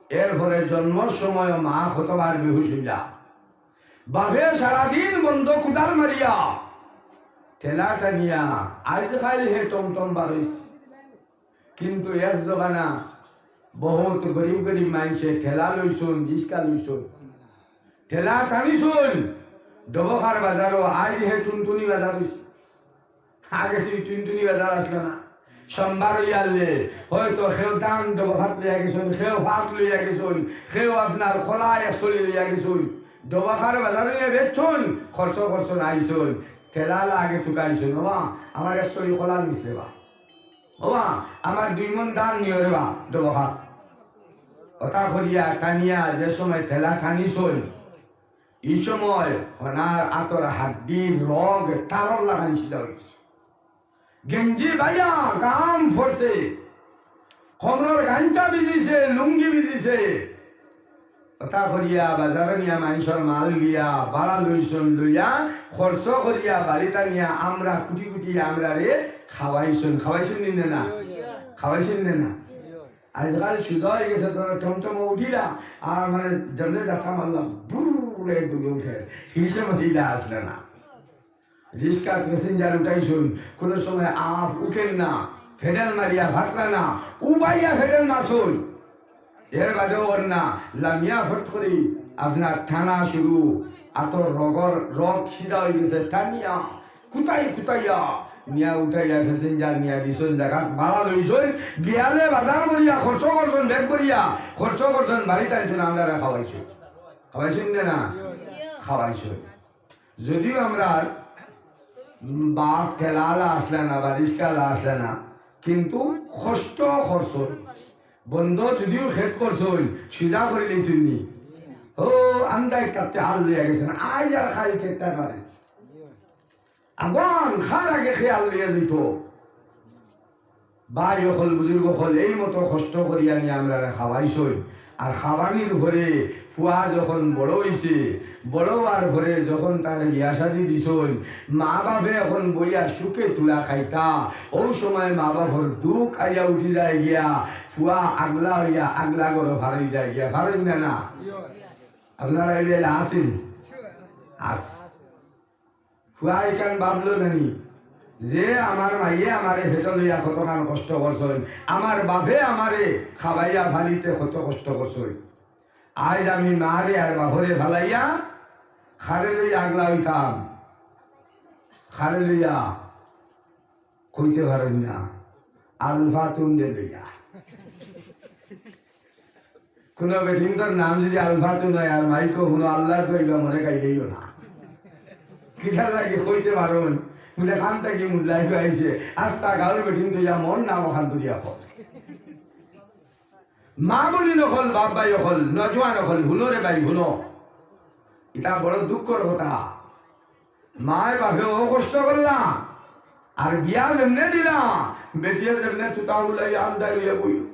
এরপরে জন্মর সময় মা কতবার বেহুশ অইলা। বাপে সারাদিন বন্দ কুদাল মারিয়া, ঠেলা টানিয়া, আইজ কাইল হে টমটম বার অইছে। কিন্তু এক জমানা বহুত গরিব গরিব মানষে ঠেলা লইছইন, রিস্কা লইছইন, ঠেলা টানিছইন, ডবখার বাজারো, আইজ হে টুনটুনি বাজার অইছে। আগে তো ই টুনটুনি বাজার আছলো না। সোমবার অইয়ারলে হয়তো কেউ ধান ডবখাত লইয়া গেছইন, কেউ ভাত লইয়া গেছইন, কেউ আপনার কলা এক ছড়ি লইয়া গেছইন। ডবখার বাজারো নিয়া বেচছইন, খরচ করছইন, আইছইন। ঠেলাআলা আগে তুকাইছইন, "ওবা, আমার এক ছড়ি কলা নিস রেবা। ওবা, আমার দুই মণ ধান নিও রেবা, ডবখাত।" অতা করিয়া টানিয়া যে সময় ঠেলা টানিছইন, ই সময় হনার আতর হাড্ডির রগ তারর লাখান সিধা অইগেছে। গেঞ্জি বাইয়া ঘাম পড়ছে, কমরর গাঞ্জা ভিজিছে, লুঙ্গি ভিজিছে। অতা করিয়া বাজারো নিয়া মানষর মাল দিয়া, ভাড়া লইছইন, লইয়া, খরচ করিয়া বাড়িত আনিয়া আমরা কুটি কুটি আমরারে খাওয়াইছইন। খাওয়াইছইন নি না? খাওয়াইছইন নি না? আইজকাল সুজা অইগেছে, ধরো টমটমো উঠিলা, আর মানে যেমনে যাত্রা মারলাম, বুরু করে দৌড়ে উঠে, হিসেব হইলা আছলো না। রিস্কাত প্যাসেঞ্জার উঠাইছইন, কুনু সময় আফ উঠের না, ফেডেল মারিয়া ফাতরা না, উবাইয়া ফেডেল মারছইন। এর বাদেও অর না, লামিয়া ফট করি আপনার টানা শুরু, আতর রগর রগ সিধা অইগেছে, টানিয়া, কুতাই কুতাইয়া, নিয়া উঠাইয়া প্যাসেঞ্জার নিয়া দিছইন জাগাত, ভাড়া লইছইন, বিয়ালে বাজার করিয়া, খরচ করছইন, ব্যাগ করিয়া, খরচ করছইন, বাড়িত আনছইন, আমরারে খাওয়াইছইন। খাওয়াইছইন নি না? খাওয়াইছইন। যদিও আমরার বাপ ঠেলাআলা আছলা না বা রিস্কাআলা আছলা না, কিন্তু কষ্ট করছইন। বন্দ যদিও খেত করছইন, সুজা করি লইছইন নি? ও, আন্দাই কাটতে হাল লইয়া গেছইন, আইজ আর কাইল খেতটা নারে। আগুয়ান খার আগে খেয়াল লইয়া যাইতো। ভাই অকল, বুজুর্গ অকল, এই মতো কষ্ট করিয়া নি আমরারে খাওয়াইছইন। আর খাওয়ানির পরে ফুয়া যখন বড় অইছে, বড় অওয়ার পরে যখন তারে বিয়া শাদি দিছইন, মা বাপে এখন বইয়া সুখে তুলা খাইতা, অউ সময় মা বাপর দুখ আইয়া উঠি যায় গিয়া, ফুয়া আগলা অইয়া আগলা ঘরো ফারই যায় গিয়া, ফারইন না না? আপনারা এই বেলা আসেন, আস ফুয়া ইখান ভাবলো নানি যে আমার মাইয়ে আমারে পেটো লইয়া কতখান কষ্ট করছইন, আমার বাপে আমারে খাবাইয়া ফালিতে কত কষ্ট করছইন। আইজ আমি মারে আর বাপরে ফালাইয়া খারে লইয়া আগলা অইতাম, খারে লইয়া কইতে পারইন না, আলফাতুনরে লইয়া। কুনু বেটিন্তর নাম যুদি আলফাতুন অয় আর মাইকো হুনো আল্লার দইবা মনে গাইলেইও না। কিতার লাগি কইতে পারইন, বুলে খান থাকি মুল্লাইগু আইছে, আস্তা গাউর বেটিন্তে ইয়া মোর নাম অখান তুলিয়া কয়। মা বইন অকল, বাপ ভাই অকল, নজওয়ান অকল, হুনো রে ভাই, হুনো। ইটা বড় দুঃখর কথা। মায় বাপে অউ কষ্ট করলা, আর বিয়া যেমনে দিলা, বেটিয়ে যেমনে তুতা উলাই আন্দার অইয়া বই।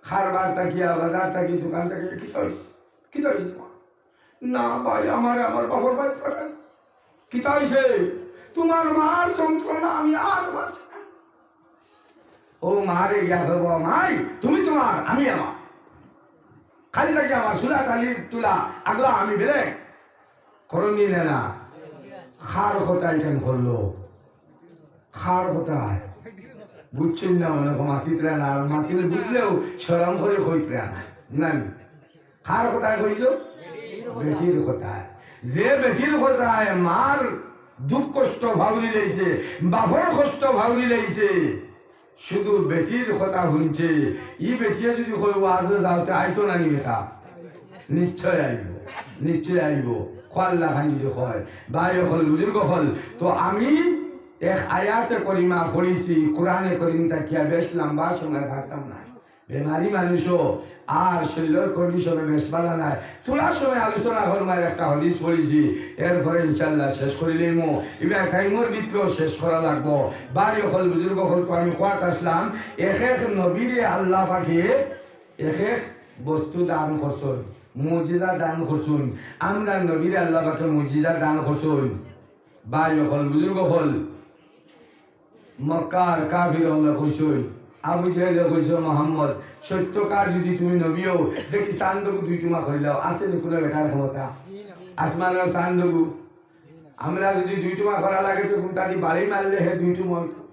খারবার থাকিয়া, বাজার থাকি, দোকান থাকি, "কিতা অইছে? কিতা অইছে তুমার?" "না ভাই, আমারে আমার বাপর বাড়ি ফাটাই।" "কিতা অইছে?" "তুমার মার যন্ত্রণা আমি আর পারছি না।" অউ মারে গিয়া কইবো, "মাই, তুমি তুমার, আমি আমার। খালি থাকি আমার চুলা টালি তুলা আগলা আমি বেলেগ।" করইন নি না? খার কথা ইখান করলো। খার কথা বুঝছইন না, মনে অয় মাতিতরা না, আর মাতিলে বুঝলেও শরম করি কইতরা না। না নি? খার কথা কইলো? বেটির কথা। যে বেটির কথা মার দুঃখ কষ্ট ভাউরি লাইছে, বাপর কষ্ট ভাউরি লাইছে, শুধু বেটির কথা হুনছে, ই বেটিয়ে যুদি কয়, "ওয়াজো যাও", তে আইতো না নি বেটা? নিশ্চয় আইবো, নিশ্চয় আইবো। কওয়ার লাখান যুদি কয়, ভাই অকল, বুজুর্গ অকল, তো আমি এক আয়াতে করিমা পড়ছি, কোরআনে করিম থাকিয়া বেশ লম্বা সময় পারতাম না। বেমারি মানুষও আর শরীরর condition বেশ ভালা নায়। থুড়া সময় আলোচনা করমু, আর একটা হাদিস পড়ছি, এরপরে ইনশাআল্লাহ শেষ করি লইমু। ইবা টাইমর ভিতরেও শেষ করা লাগবো। ভাই অকল, বুজুর্গ অকল, তো আমি কওয়াত আসলাম, এক এক নবীরে আল্লাহ পাকে এক এক বস্তু দান করছইন, মুজিজা দান করছইন। আমরার নবীরে আল্লাহ পাকে মুজিজা দান করছইন। ভাই অকল, বুজুর্গ অকল, মক্কার কাফির অকলে কইছইন, আবু জেহেলে কইছে, "মোহাম্মদ, সত্যকার যুদি তুমি নবী অও, দেখি চান্দগু দুই টুমা করিলাও।" আছে নি কুনু বেটার ক্ষমতা? আসমানর চান্দগু। আমরা যুদি দুই টুমা করা লাগে, তে কুনটাদি বাড়ি মারলে হে দুই টুমা অইতো।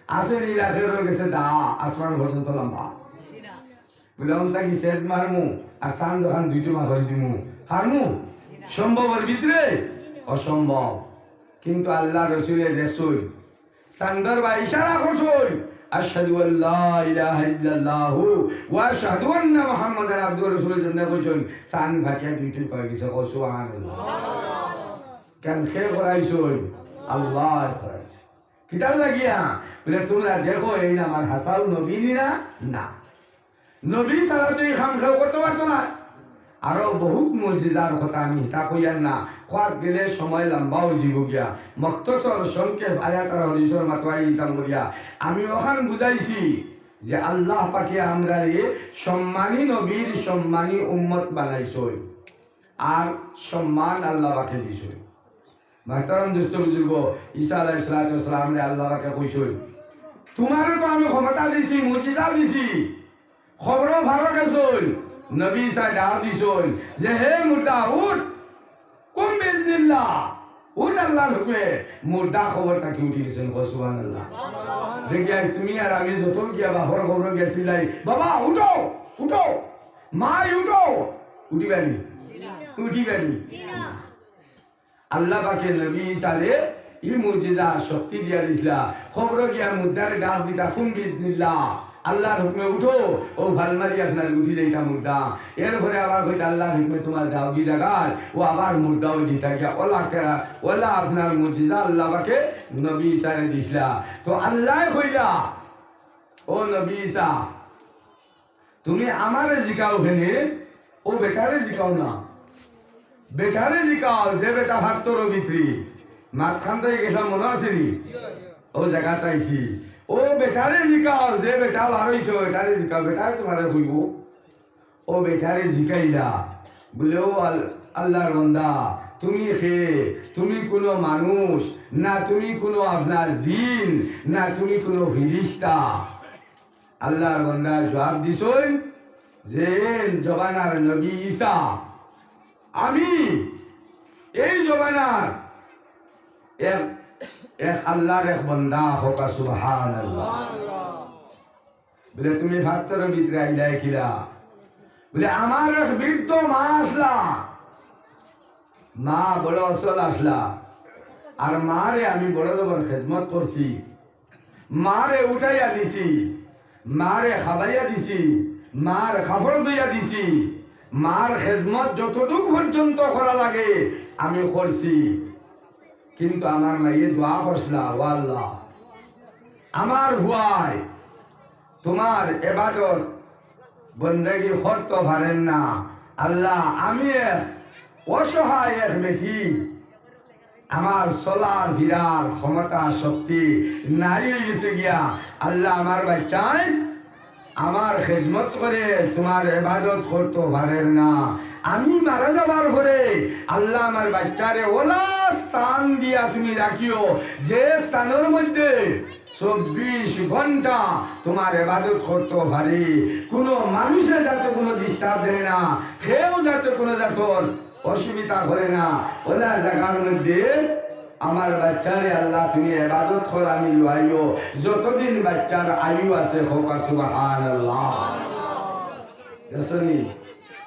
আছে নি, ইলাখের গেছে দা, আসমান পর্যন্ত লম্বা। বুলে, "অন্তা কি সেদ মারমু, আর চান্দখান দুই টুমা করি দিমু? পারমু? সম্ভবর ভিতরে? অসম্ভব।" কিন্তু আল্লার রসুলে দেখছইন, চান্দর বায় ইশারা করছইন, "আশহাদু আল্লা ইলাহা ইল্লাল্লাহু ওয়া আশহাদু আন্না মুহাম্মাদান আবদুহু ওয়া রাসূলুহু" যেমনে কইছইন, চান ফাটিয়া দুই টুকরা অই গেছে। কও সুবহানাল্লাহ। কেনে কে করাইছইন? আল্লায় করাইছইন। কিতার লাগিয়া? বুলে, "তুমরা দেখো, এইন আমার হাছাউ নবী নি না?" না। নবী ছাড়া তো ই কাম কেউ করতো পারতো না। আরো বহুত মুজিজার কথা আমি হিতা কইয়ার না, কওয়াত গেলে সময় লম্বা অইযিবো গিয়া। মখতসর সংক্ষেপ আয়াত আর হাদিসর মাতোয়াই দিতাম করিয়া। আমি অখান বুঝাইছি যে আল্লাহ পাকে আমরারে সম্মানী নবীর সম্মানী উম্মত বানাইছইন, আর সম্মান আল্লাহ পাকে দিছইন। মোহতারাম দোস্ত বুজুর্গ, ঈসা আলাইহিস সালাতু ওয়াস সালামরে আল্লাহ পাকে কইছইন, "তুমারে তো আমি ক্ষমতা দিছি, মুজিজা দিছি।" কবরো ফারো গেছইন, নবী ঈসায় ডাক দিছইন যে, "হে মুর্দা, উঠ, কুম বিইজনিল্লাহ, উঠ আল্লার হুকুমে।" মুর্দা কবর থাকি উঠি গেছইন। কও সুবহানাল্লাহ। দেখি আইজ তুমি আর আমি যত গিয়া বাপর কবরো গেছিলাই, "বাবা উঠো, উঠো, মাই উঠো", উঠিবা নি? উঠিবা নি? আল্লাহ পাকে নবী ঈসারে ই মুজিজা শক্তি দিয়া দিছলা। কবরো গিয়া মুর্দারে ডাক দিতা, "কুম বিইজনিল্লাহ, আল্লার হুকুমে উঠো, অউ ফাল মারি আপনার উঠি যাইতা মুর্দা।" এরপরে আবার কইতা, "আল্লার হুকুমে তুমার যাওগি জাগাত", অউ আবার মুর্দা অইযিতা গিয়া। অলা কেরা, অলা আপনার মুজিজা আল্লাহ পাকে নবী ঈসারে দিছলা। তো আল্লায় কইলা, "ও নবী ঈসা, তুমি আমারে জিকাও কেনে, অউ বেটারে জিকাও না। বেটারে জিকাও, যে বেটা ফাত্তরর ভিতরে।" মাতখান তো গেছলাম, মনো আছে নি? অউ জাগাত আইছি। "অউ বেটারে জিকাও, যে বেটা বার অইছে, বেটারে জিকাও, বেটায় তুমারে কইবো।" অউ বেটারে জিকাইলা, বুলে, "ও আল-, আল্লার বান্দা, তুমি কে? তুমি কুনু মানুষ, না তুমি কুনু আপনার জিন, না তুমি কুনু ফিরিস্তা?" আল্লার বান্দায় জুয়াব দিছইন যে, "এইন জমানার নবী ঈসা, আমি এই জমানার এক, এক আল্লার এক বান্দা।" কউক্কা সুবহানাল্লাহ। বুলে, "তুমি ফাত্তরর ভিতরে আইলায় কিলা?" বুলে, "আমার এক বৃদ্ধ মা আছলা, মা বড় অসল আছলা, আর মারে আমি বড় জবর খেদমত করছি।" মারে উঠাইয়া দিছি, মারে খাবাইয়া দিছি, মার কাপড় ধুইয়া দিছি, মার খেদমত যতটুক পর্যন্ত করা লাগে আমি করছি। কিন্তু আমার মাইয়ে দোয়া করছলা, "ও আল্লাহ, আমার পুয়ায় তুমার এবাদত বন্দেগি করতো পারের না। আল্লাহ, আমি এক অসহায় এক বেটি, আমার চলার ফিরার ক্ষমতা শক্তি নাই অইগেছে গিয়া। আল্লাহ, আমার বাইচ্চায় আমার খেদমত করে, তুমার এবাদত করতো পারের না। আমি মারা যাবার পরে আল্লাহ আমার বাইচ্চারে অলা স্থান দিয়া তুমি রাখিও, যে স্থানর মধ্যে চব্বিশ ঘন্টা তুমার এবাদত করতো পারি, কুনু মানুষে যাতে কুনু disturb দেয় না, কেউ যাতে কুনু জাতর অসুবিধা করে না, অলা জাগার মধ্যে আমার বাইচ্চারে আল্লাহ তুমি এবাদত করানি লুয়াইও, যতদিন বাইচ্চার আয়ু আছে।" কউক্কা সুবহানাল্লাহ। দেখছো নি?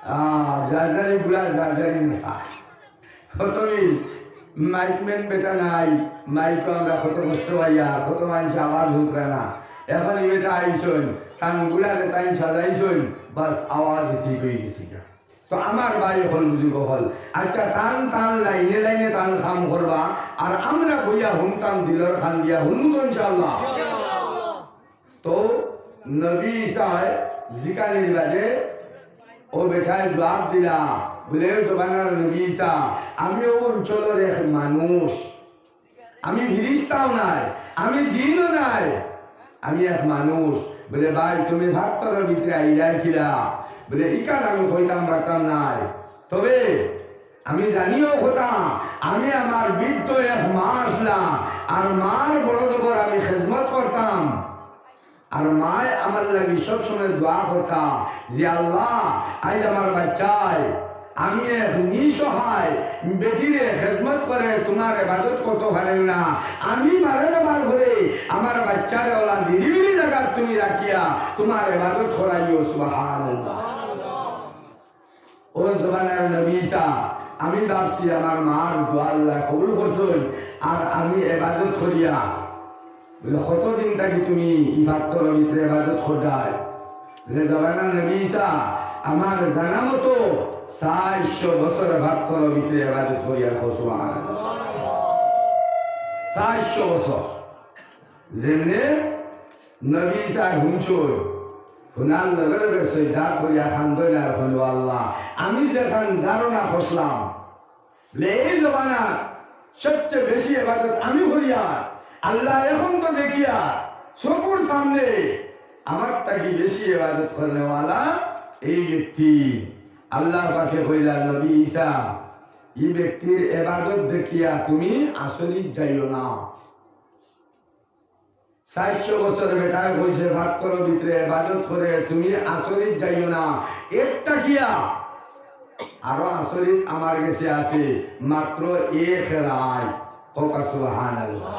আহ, যার যারই গুড়া, যার যারই নেশা। কত দিন মাইকম্যান বেটা নাই, মাইকো আমরা কত কষ্ট পাইয়া, কত মানষে আওয়াজ হুনরা না। এখন ই বেটা আইছইন, তান গুড়ারে তাইন সাজাইছইন, বাস আওয়াজ ঠিক অইগেছে গিয়া। তো আমার ভাই অকল, বুজুর্গ অকল, আচ্ছা, তান তান লাইনে লাইনে তান কাম করবা, আর আমরা বইয়া হুনতাম দিলর কান দিয়া, হুনমু তো ইনশাআল্লাহ। তো নবী ঈসায় জিকানির বাদে অউ বেটায় জুয়াব দিলা, বুলে, "ও জমানার নবী ঈসা, আমি অউ অঞ্চলর এক মানুষ, আমি ফিরিস্তাও নায়, আমি জিনও নায়, আমি এক মানুষ।" বলে, "ভাই, তুমি পাত্তরর ভিতরে আইলায় কিলা?" বলে, "ইখান আমি কইতাম পারতাম নায়, তবে আমি জানিও কথা, আমি আমার বৃদ্ধ এক মা আছলা, আর মার বড় জবর আমি খেদমত করতাম, আর মায় আমার লাগি সবসময় দোয়া করতা যে, 'আল্লাহ, আইজ আমার বাচ্চায়, আমি এক নিঃসহায় বেটিরে খেদমত করে তুমার ইবাদত করতো পারের না, আমি মারা যাবার পরে আমার বাচ্চারে অলা নিরিবিলি জাগাত তুমি রাখিয়া তুমার ইবাদত করাইও।'" সুবহানাল্লাহ। ও জমানার নবী ঈসা, আমি ভাবছি আমার মার দোয়া আল্লায় কবুল করছইন, আর আমি ইবাদত করিয়া। বলে, "কতদিন থাকি তুমি ই পাত্তরর ভিতরে ইবাদত কররায়?" বলে, "জমানার নবী ঈসা, আমার জানা মতো চাইরশো বছর পাত্তরর ভিতরে ইবাদত করিয়ার।" কও সুবহানাল্লাহ। চাইরশো বছর। যেমনে নবী ঈসা হুনছইন, হুনার লগে লগে সইজদাত করিয়া কান্দইন আর কইন, "ও আল্লাহ, আমি যেখান ধারণা করছিলাম, বলে, এই জমানার সবচেয়ে বেশি ইবাদত আমি করিয়ার, আল্লাহ, এখন তো দেখিয়ার চকুর সামনে আমার থাকি বেশি ইবাদত করনেওয়ালা এই ব্যক্তি।" আল্লাহ পাকে কইলা, "নবী ঈসা, ই ব্যক্তির ইবাদত দেখিয়া তুমি আচরিত যাইও না।" চাইরশো বছর বেটায় কইছে, পাত্তরর ভিতরে ইবাদত করে, তুমি আচরিত যাইও না। এর থাকিয়া আরো আচরিত আমার গেছে আছে, মাত্র এক রাইত। কও সুবহানাল্লাহ।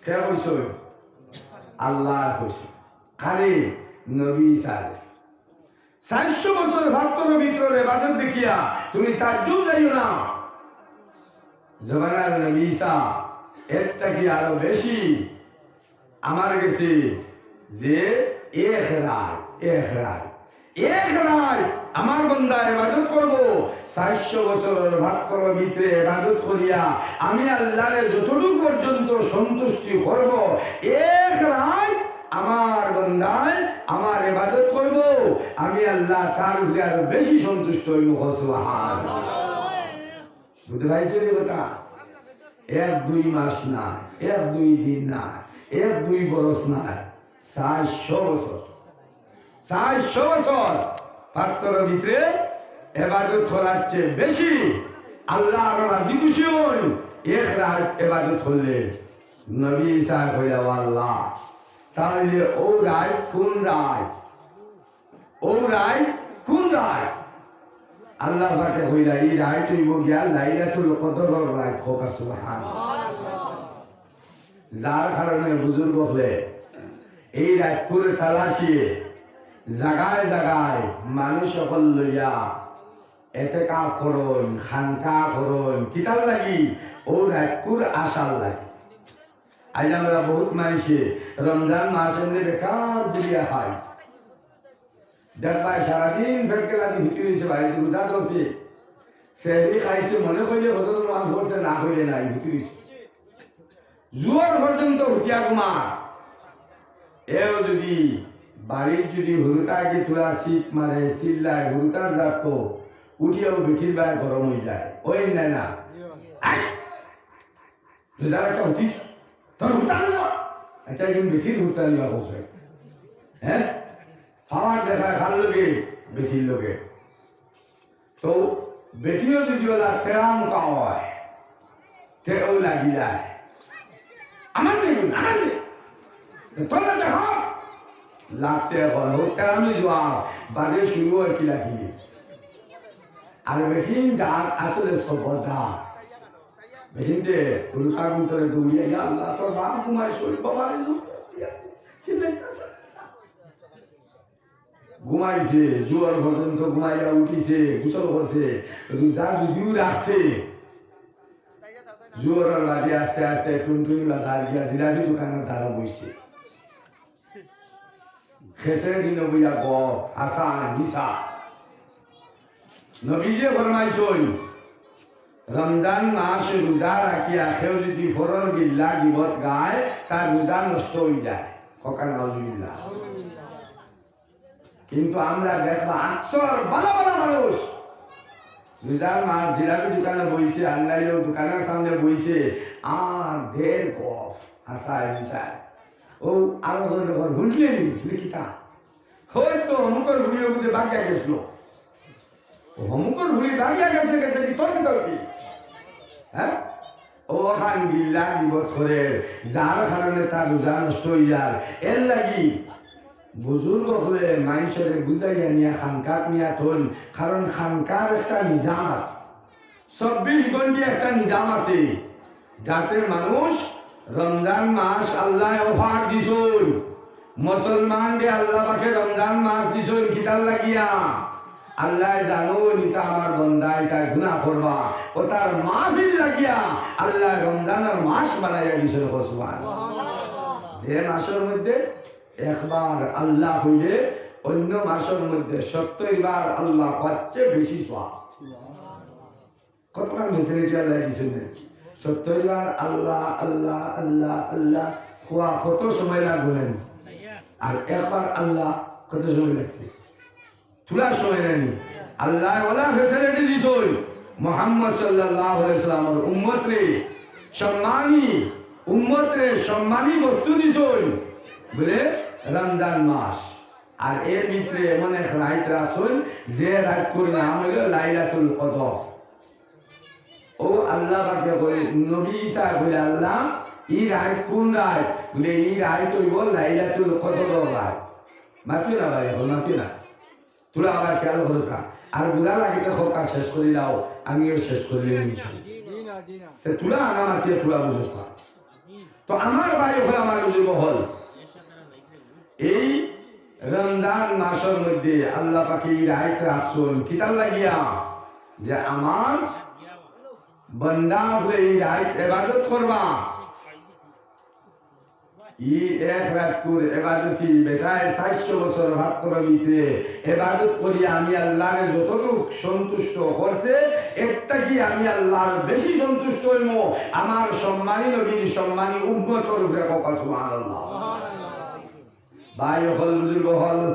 কে কইছে? আল্লায় কইছে। কারে? নবী ঈসারে। চাইরশো বছর পাত্তরর ভিতরর ইবাদত দেখিয়া তুমি তাজ্জুব যাইও না। জমানার নবী ঈসা এর থাকি আরো বেশি আমার গেছে যে এক রাইত, এক রাইত, এক রাইত আমার বন্দা ইবাদত করবো, চাইরশো বছরর পাত্তরর ভিতরে ইবাদত করিয়া আমি আল্লাহরে যতটুক পর্যন্ত সন্তুষ্টি করবো, এক রাইত আমার বন্দায় আমার ইবাদত করবো, আমি আল্লাহ তার উপরে আরো বেশি সন্তুষ্ট অইমু। কও সুবহানাল্লাহ। বুঝতে পারছো নি কথা? এক দুই মাস না, এক দুই দিন না, এক দুই বরস না, চাইরশো বছর। চাইরশো বছর পাত্তরর ভিতরে ইবাদত করার চেয়ে বেশি আল্লাহ আরো রাজি খুশি অইন এক রাইত ইবাদত করলে। নবী ঈসা কইলা, "ও আল্লাহ, তাইলে অউ রাইত কুন রাইত? অউ রাইত কুন রাইত?" আল্লাহ পাকে কইলা, "ই রাইত অইবো গিয়া লাইলাতুল কদরর রাইত।" কও সুবহানাল্লাহ। যার কারণে বুজুর্গ অকলে এই রাইতকুর তালাশিয়ে জাগায় জাগায় মানুষ অকল লইয়া এতেকাফ করইন, খানকা করইন, কিতার লাগি? অউ রাইতকুর আশার লাগি। আইজ আমরা বহুত মানষে রমজান মাস এমনে বেকার ঘুরিয়া খাই। দেখবায় সারাদিন পেট গেলা দি হুতি রইছে, বাড়িত রোজা ধরছে, সেহরি খাইছে, মনে কইলে ফজরর নামাজ পড়ছে, না কইলে নাই, হুতি রইছে। জোহর পর্যন্ত হুতিয়া ঘুমা। এও যদি বাড়িত যদি হুরুতাকে থুড়া চিক মারে, চিল্লায়, হুরুতার জাত তো উঠিয়াও বেটির বায় গরম অইযায়। অয় না, না? আই! রোজা রাখা হুতিস, তোর হুরুতা না? আচ্ছা, একজন বেটির হুরুতা নিয়া বসে। হ্যাঁ? পাওয়ার দেখায় কার লগে? বেটির লগে। তো বেটিও যদি অলা তেরা মুখা অয়, তে অউ লাগি যায়। আমার নেই, আমার নেই। তো তোর না দেখা। লাগছে এখন, অউ তেরামি জুয়ান, বাদে শুরু অয় কিলাকিলি। আর বেটিন যার আসলে সবরদার। বেটিনতে হুরুতার অন্তরে দৌড়িয়া, "ইয়া আল্লাহ, তোর বাপ ঘুমাইছে, বাবা রে।" ঘুমাইছে, জোহর পর্যন্ত ঘুমাইয়া উঠিছে, গোসল করছে, রোজা যদিও রাখছে, জোহরর বাদে আস্তে আস্তে টুনটুনি বাজার গিয়া জিলাপি দোকানর দ্বারো বইছে। খেসে দিন বইয়া গপ, হাসা, মিছা। নবীজিয়ে ফরমাইছইন, রমজান মাস রোজা রাখিয়া কেউ যদি পরর গিল্লা গিবত গায়, তার রোজা নষ্ট অইযায়। কও না নাউজুবিল্লাহ। কিন্তু আমরা দেখবা আকসর বালা বালা মানুষ রোজার মাস জিলাপি দোকানো বইছে, আর নাইলেও দোকানর সামনে বইছে, আর দের গপ, হাসায় মিছায়। ও আরো জন যখন হুনলেনি, লিখিতা, হয়তো অমুকর ফুড়িও বুঝে বাগিয়া গেছিল। অমুকর ফুড়ি বাগিয়া গেছে, গেছে কি তোর কিতা অইছে? হ্যাঁ? ও খান গিল্লা গিবত করে, যার কারণে তার রোজা নষ্ট অই যায়। এর লাগি বুজুর্গ অকলে মানষরে বুঝাইয়া নিয়া খানকাত নিয়া থইন, কারণ খানকার একটা নিজাম আছে, চব্বিশ ঘন্টা একটা নিজাম আছে, যাতে মানুষ, রমজান মাস আল্লায় offer দিছইন, মুসলমানরে আল্লা পাকে রমজান মাস দিছইন কিতার লাগিয়া? আল্লায় জানইন ইতা আমার বন্দা, ইতা গুনা করবা, ও তার মাফির লাগিয়া আল্লায় রমজানর মাস বানাইয়া দিছইন। সুবহানাল্লাহ। যে মাসর মধ্যে একবার আল্লা কইলে অন্য মাসর মধ্যে সত্তইর বার আল্লা কওয়ার চেয়ে বেশি সওয়াব। কতখান facility আল্লায় দিছইন না? সত্তইর বার আল্লা, আল্লা, আল্লা, আল্লা কওয়া কত সময় লাগবো না? আর একবার আল্লা কত সময় লাগছে? থুড়া সময় নানি? আল্লায় অলা facility দিছইন মুহাম্মদ সাল্লাল্লাহু আলাইহি ওয়াসাল্লামর উম্মতরে সম্মানী, উম্মতরে সম্মানী বস্তু দিছইন, বুলে রমজান মাস। আর এর ভিতরে এমন এক রাইত রাখছইন, যে রাইতকুর নাম অইলো লাইলাতুল কদর। ও আল্লা পাকে কইন, নবী ঈসায় কইলা, "আল্লা, ই রাইত কুন রাইত?" বুলে, "ই রাইত অইবো লাইলাতুল কদরর রাইত।" মাতিও না ভাই, অখন মাতিও না। থুড়া আবার খেয়াল করউক্কা। আর বুড়া লাগিতে কউক্কা শেষ করিলাও, আমিও শেষ করিলিমু ইনশাআল্লাহ। জি না, জি না। তে থুড়া আনা মাতিয়ে থুড়া বুঝউক্কা। তো আমার ভাই অকল, আমার বুজুর্গ অকল, এই রমজান মাসর মধ্যে আল্লা পাকে ই রাইত রাখছইন কিতার লাগিয়া? যে আমার বন্দা অকলে ই রাইত এবাদত করবা। ই এক রাইতকুর এবাদতি বেটায় চাইরশো বছর ভাত করার ভিতরে এবাদত করি আমি আল্লারে যতটুক সন্তুষ্ট করছে, এর থাকি আমি আল্লার বেশি সন্তুষ্ট অইমু আমার সম্মানী নবীর সম্মানী উম্মতর উপরে। কউক্কা সুবহানাল্লাহ। ভাই অকল, বুজুর্গ অকল,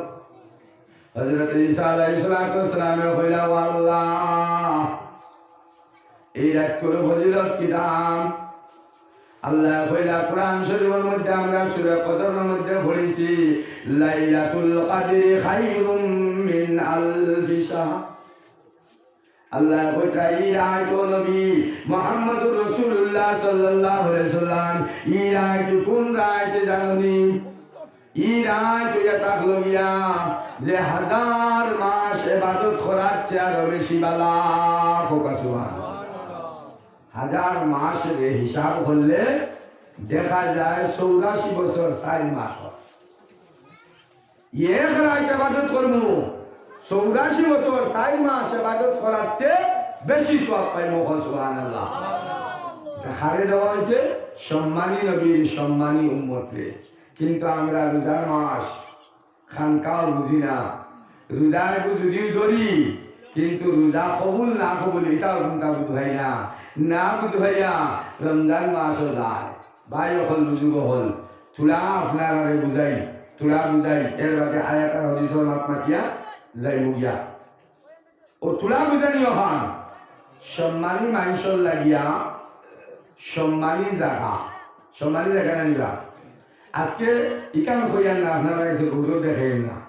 হযরত ঈসা আলাইহিস সালাতু ওয়াস সালামে কইলা, "ও আল্লা, ই রাইতকুর ফজিলত কিতা?" আল্লায় কইলা, কোরআন শরীফর মধ্যে আমরা সূরা কদরর মধ্যে পড়ছি, "লাইলাতুল কদরি খায়রুম মিন আলফি শাহর।" আল্লায় কইতা, ই রাইত, ও নবী মুহাম্মদুর রাসূলুল্লাহ সাল্লাল্লাহু আলাইহি ওয়াসাল্লাম, ই রাইত কুন রাইত জানোনি? ই রাইত অইয়া থাকলো গিয়া যে হাজার মাস এবাদত করার চেয়ে আরো বেশি বালা। কউক্কা সুবহানাল্লাহ। হাজার মাসরে হিসাব করলে দেখা যায় চৌরাশি বছর চাইর মাস অয়। এক রাইত এবাদত করমু, চৌরাশি বছর চাইর মাস এবাদত করাতে বেশি সওয়াব পাইমু। কউক্কা সুবহানাল্লাহ। ইটা কারে দেওয়া অইছে? সম্মানী নবীর সম্মানী উম্মতরে। কিন্তু আমরা রোজার মাস খানকাও বুঝি না। রোজা যদিও ধরি, কিন্তু রোজা কবুল না কবুল ইটাও কুন্তা বুঝাই না। না বুঝাইয়া রমজান মাসও যায়। ভাই অকল, বুজুর্গ অকল, থুড়া আপনারারে বুঝাই, থুড়া বুঝাই, এর বাদে আয়াত আর হাদিসর মাত মাতিয়া যাইমু গিয়া। ও থুড়া বুঝানি অখান, সম্মানী মানষর লাগিয়া সম্মানী জাগা, সম্মানী জাগা না নিবা। আজকে ইখান কইয়ার না, আপনারা গেছে গৌরব দেখাইন না।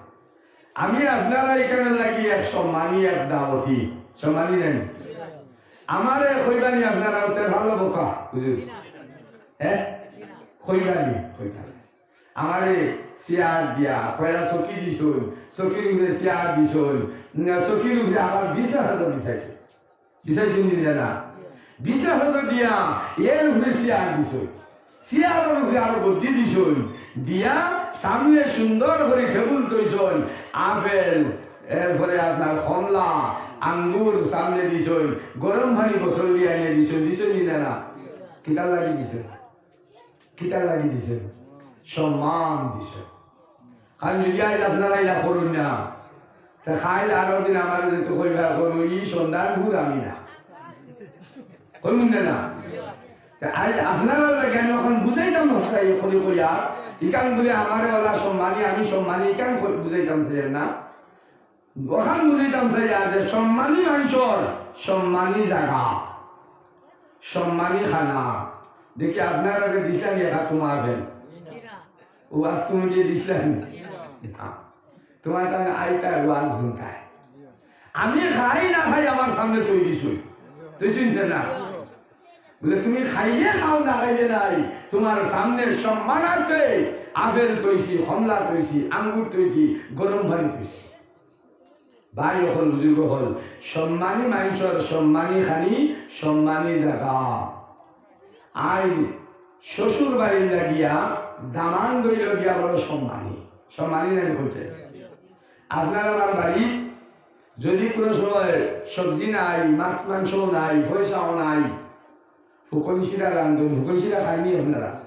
আমি আপনারা ইখানর লাগি এক সম্মানী, এক দাওয়াতি, সম্মানী নানি? আমারে কইবানি আপনারা অতে ভালা বোকা, বুঝলি? হ্যাঁ? কইবানি, কইবানি। আমারে চেয়ার দিয়া, পয়লা চকি দিছইন, চকির উপরে চেয়ার দিছইন, না, চকির উপরে আবার বিছনা তো বিছাইছইন। বিছাইছইন নি না? বিছনা তো দিয়া, এর উপরে চেয়ার দিছইন। চেয়ারর উপরে আরো গদ্দি দিছইন। দিয়া সামনে সুন্দর করি টেবুল থইছইন। আপেল, এরপরে আপনার কমলা, আঙ্গুর সামনে দিছইন। গরম পানি বোতল দিয়া আনিয়া দিছইন, দিছইন নি না? কিতার লাগি দিছইন? কিতার লাগি দিছইন? সম্মান দিছইন। কারণ যদি আইজ আপনারা ইলা করইন না, তে কাইল আরো দিন আমারে যেহেতু কইবা, কইবো, "ই সন্ধান ভুল আমি না।" কইবো না, না? তে আইজ আপনারার লাগি আমি অখন বুঝাইতাম চাই, করি কইয়া, ইখান বুলে আমারে অলা সম্মানী, আমি সম্মানী, ইখান কই-, বুঝাইতাম চাই না। অখান বুঝাইতাম চাই আর যে সম্মানী মানষর সম্মানী জাগা, সম্মানী খানা। দেখি আপনারারে দিছলাম নি একা তোমার ফেল। ওয়াজ কমিটি দিছলা নি? না। তুমার তাই আইতা ওয়াজ হুনতায়। আমি খাই না খাই আমার সামনে থইছইন। থইছইন না? বুলে, তুমি খাইলে খাও, না খাইলে নাই। তুমার সামনে সম্মানার্থে আপেল থইছি, কমলা থইছি, আঙ্গুর থইছি, গরম পানি থইছি। ভাই অকল, বুজুর্গ অকল, সম্মানী মানষর সম্মানী খানি, সম্মানী জাগা। আইজ শ্বশুর বাড়ির লাগিয়া দামান দইল গিয়া বড় সম্মানী। সম্মানী নানি কইতে? আপনার আমার বাড়ি যদি কোনো সময় সবজি নাই, মাছ মাংস নাই, পয়সাও নাই, ফুকন শিরা রান্ধুন। ফুকন শিরা খাইনি আপনারা?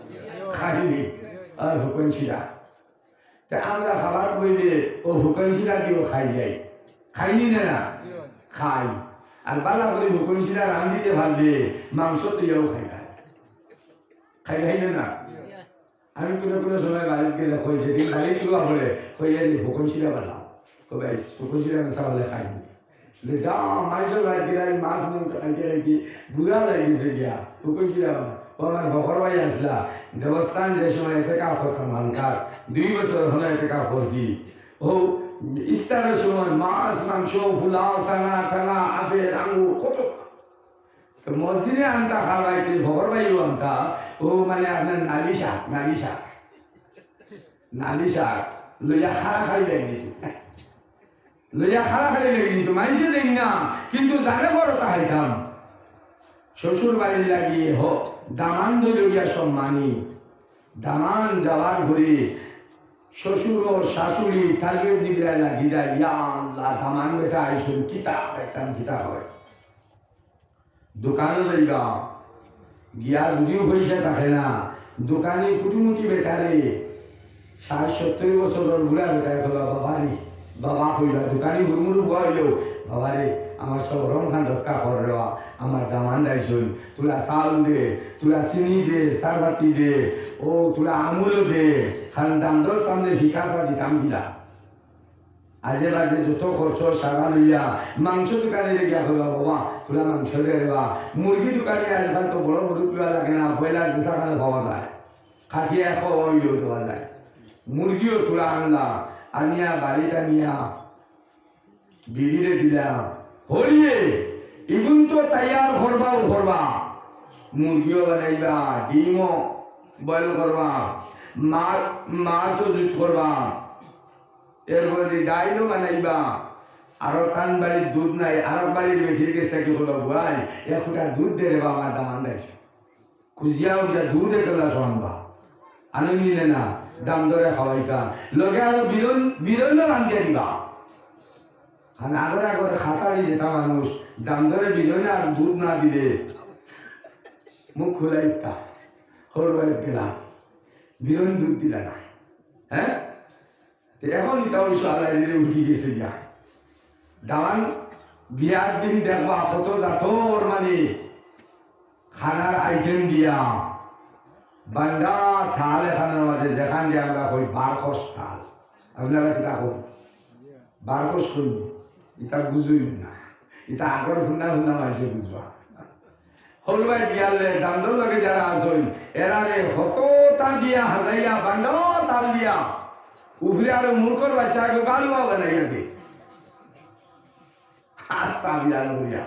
খাইনি। আর ফুকন শিরা। তে আমরা খাবার বইলে ও ফুকন শিরা দিও খাই যাই। খাইনি না, না? খাই। আর বালা করি ফুকন শিরা রান্ধিতে পারলে মাংস তো ইয়াও খাই না। খাই খাই না, না? আমি কোনো কোনো সময় বাড়িত গেলে কই, যেদিন বাড়িত তুলা পড়ে, কই, "এ রে, ফুকন শিরা বানাও।" কই, "ভাই, ফুকন শিরা মেশা হলে খাই।" যে যা, মাংস বাড়িত গেলে আমি মাছ মাংস খাইতে খাইতে বুড়া লাগি গেছে গিয়া। ফুকন শিরা বানাও। ও আমার ফখর ভাই আসলা, দেবস্থান যে সময় এতেকাফ করতাম হালকা, দুই বছর হলো এতেকাফ করছি। ও ইফতারের সময় মাছ, মাংস, পোলাও, চানা, টানা, আপেল, আঙ্গুর, কত তো মসজিদে আনতা খাওয়াইতে, ঘর বাইও আনতা, ও মানে আপনার নালি শাক, নালি শাক। নালি শাক লইয়া খাড়া খাড়ি লাগি দিত। লইয়া খাড়া খাড়ি লাগি দিত। মানষে দেইন না, কিন্তু জানে বড় তা খাইতাম। শ্বশুর বাড়ির লাগি হ-, দামান দইল গিয়া সম্মানী। দামান যাওয়ার ঘরে শ্বশুর ও শাশুড়ি তালবে জিগরায় লাগি যায়, "ইয়া আল্লাহ, দামান বেটা আইছইন, কিতা খাইতাম, কিতা হয়।" দোকানো যাইবা, গিয়া যদিও পয়সা থাকে না, দোকানি কুটুমুটি বেটারে, ষাট সত্তর বছরর বুড়া বেটায় কইবা, "বাবা রে, বাবা," কইবা, দোকানি হুরমুরু বুয়া অইলেও, "বাবা রে, আমার সব রং খান রক্ষা কর রে বা, আমার দামান দাইছইন, তুলা চাউল দে, তুলা চিনি দে, সারবাতি দে, ও তুলা আমুলও দে, খান দামদর সামনে ফিকাসা দিতাম গিলা।" আজে বাজে যত খরচ সারা লইয়া মাংস দোকানে গিয়া কইবা, "বাবা, তুলা মাংস দে রে বা।" মুরগি দোকানে আজকাল তো বড় মুরগ লওয়া লাগে না, ব্রয়লার যেসাখানে পাওয়া যায়, কাটিয়া এক পাওয়া অইলেও দেওয়া যায়। মুরগিও তুলা আনলা, আনিয়া বাড়িত আনিয়া বিবিরে দিলা, "হরিয়ে, ইগুন তো তৈয়ার করবাও করবা, মুরগিও বানাইবা, ডিমও বয়েল করবা, মা-, মাছও জুত করবা।" এরপরে দি ডাইলও বানাইবা, আরো তান বাড়ির দুধ নাই, আরো বাড়ির বেটির গেছ থাকি কইলো, "বুয়াই, এক ফুটা দুধ দে রে বা, আমার দামান দাইছইন।" খুজিয়া উঠিয়া দুধ এক গ্লাস আনবা, আনইন নি না, দামদরে খাওয়াইতা, লগে আরো বিরন, বিরনও রান্ধিয়া দিবা। কারণ আগরে আগরে খাসাড়ি যেতা মানুষ, দামদরে বিরন আর দুধ না দিলে মুখ খুলাইতা, হউর বাড়িত গেলা, বিরন দুধ দিলা না, হ্যাঁ? তে এখন ইতা অবশ্য আল্লাহ দিলে উঠি গেছে গিয়া। দামান বিয়ার দিন দেখবা কত জাতর মানে খানার আইটেম দিয়া, বান্ডা থাল এখানর মাঝে, যেখান দিয়া আমরা কই বারকস থাল, আপনারা কিতা কইন? বারকস কইন, ইতা বুঝইন না, ইতা আগর হুনা হুনা মানষে বুঝবা। হউর বাড়িত গিয়ালে দামদর লগে যারা আছইন, এরারে হততা দিয়া হাজাইয়া, বান্ডা থাল দিয়া, উপরে আরো মূর্খর বাচ্চাকে গাড়ুয়া বানাইয়া দে। আস্তা বিরান করিয়া।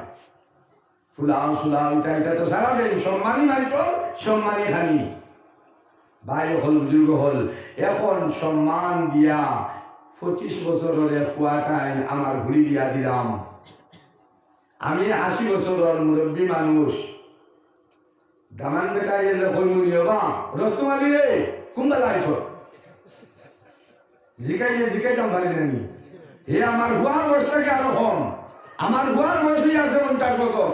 ফুলাও, সুলাও, ইতা, ইতা তো সারা দিন সম্মানী মানষর, সম্মানী খানি। ভাই অকল, বুজুর্গ অকল, এখন সম্মান দিয়া পঁচিশ বছরর এক ফুয়াটাইন আমার ঘুরি বিয়া দিলাম। আমি আশি বছরর মুরব্বী মানুষ। দামান বেটা এলে কইমু নি, "ওবা, রস্তম আলী রে, কুনবালা আইছো?" জিকাইলে জিকাইতাম পারি না নি। হে আমার ফুয়ার বয়স থাকি আরো কম। আমার ফুয়ার বয়স অইয়া আছে পঞ্চাশ বছর।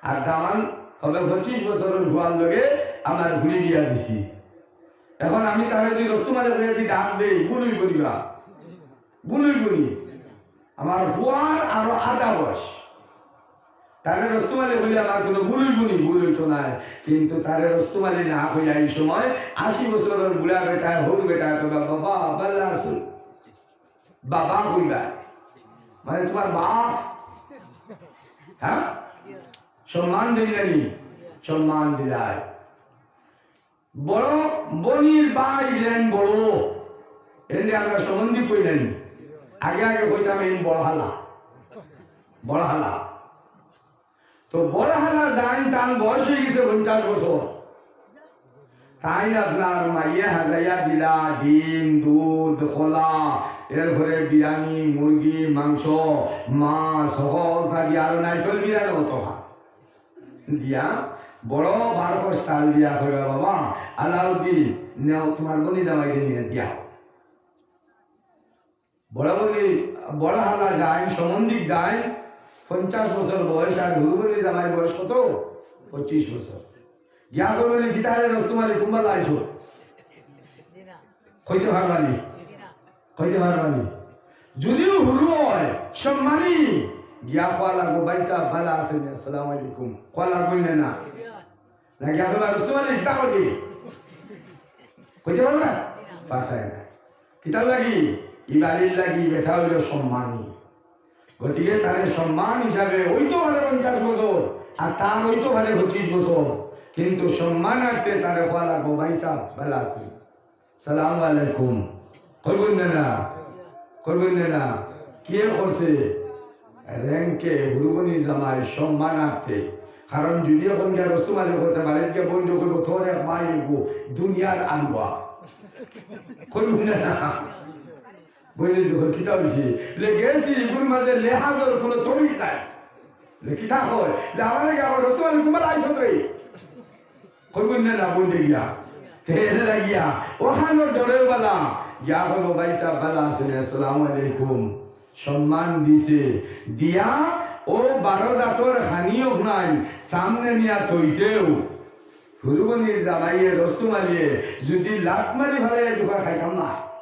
আর দামান হবে পঁচিশ বছরর ফুয়ার লগে আমার ঘুরি বিয়া দিছি। এখন আমি তারে যদি রস্তম আলী কইয়া যদি ডাক দেই, ভুল অইবো নি বা? ভুল অইবো নি? আমার ফুয়ার আরো আধা বয়স। তারে রস্তম আলী কইলে আমার কোনো ভুল অইবো নি? ভুল অইতো নায়। কিন্তু তারে রস্তম আলী না কইয়া এই সময় আশি বছরর বুড়া বেটায়, হউর বেটায় কইবা, "বাবা, বালা আছো?" বাবা কইবা। মানে তুমার বাপ। হ্যাঁ? সম্মান দিলানি? সম্মান দিলায়। বড় বনির ভাই যেন বড়, এনে আমরা সম্বন্ধী কই জানি। আগে আগে কইতাম এইন বড় হালা, বড় হালা। তো বড় হালা যাইন, তান বয়স অই গেছে পঞ্চাশ বছর। তাইন আপনার মাইয়ে হাজাইয়া দিলা ডিম, দুধ, কলা, এরপরে বিরিয়ানি, মুরগি, মাংস, মাছ, হকলতা দিয়া আরো নাইকল বিরিয়ানি অত খা দিয়া বড় বারো কষ তাল দিয়া কইবা, "বাবা আলাউদ্দিন, নেও তুমার বনি জামাইরে নিয়া দিয়া।" বড় বনি, বড় হালা যাইন, সম্বন্ধী যাইন, পঞ্চাশ বছর বয়স, আর হুরু বনি জামাইর বয়স কত? পঁচিশ বছর। গিয়া কইবা নি, "কিতারে রস্তম আলী, কুনবালা আইছো?" কইতে পারবা নি? কইতে পারবা নি? যদিও হুরু অয়, সম্মানী, গিয়া কওয়া লাগবো, "ভাইসাব, ভালা আছইন নি? আসসালামু আলাইকুম।" কওয়া লাগবো নি না? না গিয়া কইবা, "রস্তম আলী, কিতা করবি?" কইতে পারবা? পারতায় না। কিতার লাগি? ই বাড়ির লাগি বেটা অইলো সম্মানী। গতিকে তারে সম্মান হিসাবে অইতো পারে পঞ্চাশ বছর, আর তার অইতো পারে পঁচিশ বছর, কিন্তু সম্মানার্থে তারে কওয়া লাগবো, "ভাইসাব, ভালা আছইন?" সালামু আলাইকুম। কইবো নি না? কইবো নি না? কে করছে? রুহুবনির জামাই সম্মানার্থে। কারণ যদি অখন গিয়া রস্তম আলী করতে বাড়িত গিয়া বইন কইবো, "তোর এক মাই এগু দুনিয়ার আলুয়া।" কইবো নি না? বইন দেখো, "কিতা অইছে?" বলে, "গেছি, ইগুর মাঝে লেহাজর কুনু তমিজ নাই।" বলে, "কিতা কয়?" বলে, "আমার লাগে আবার রস্তম আলী কুনবালা আইছত রে।" কইবো নি না বইন গিয়া? তে এর লাগিয়া, অখানর ডরেও বালা, গিয়া কইবো, "ভাইসাব, ভালা আছইন নি? আসসালামু আলাইকুম।" সম্মান দিছে, দিয়া অউ বারো জাতর খানি অখান সামনে নিয়া থইতেউ, হুরুবনির জামাইয়ে রস্তম আলীয়ে যদি লাত মারি ফালাইয়া দিবা, খাইতাম না।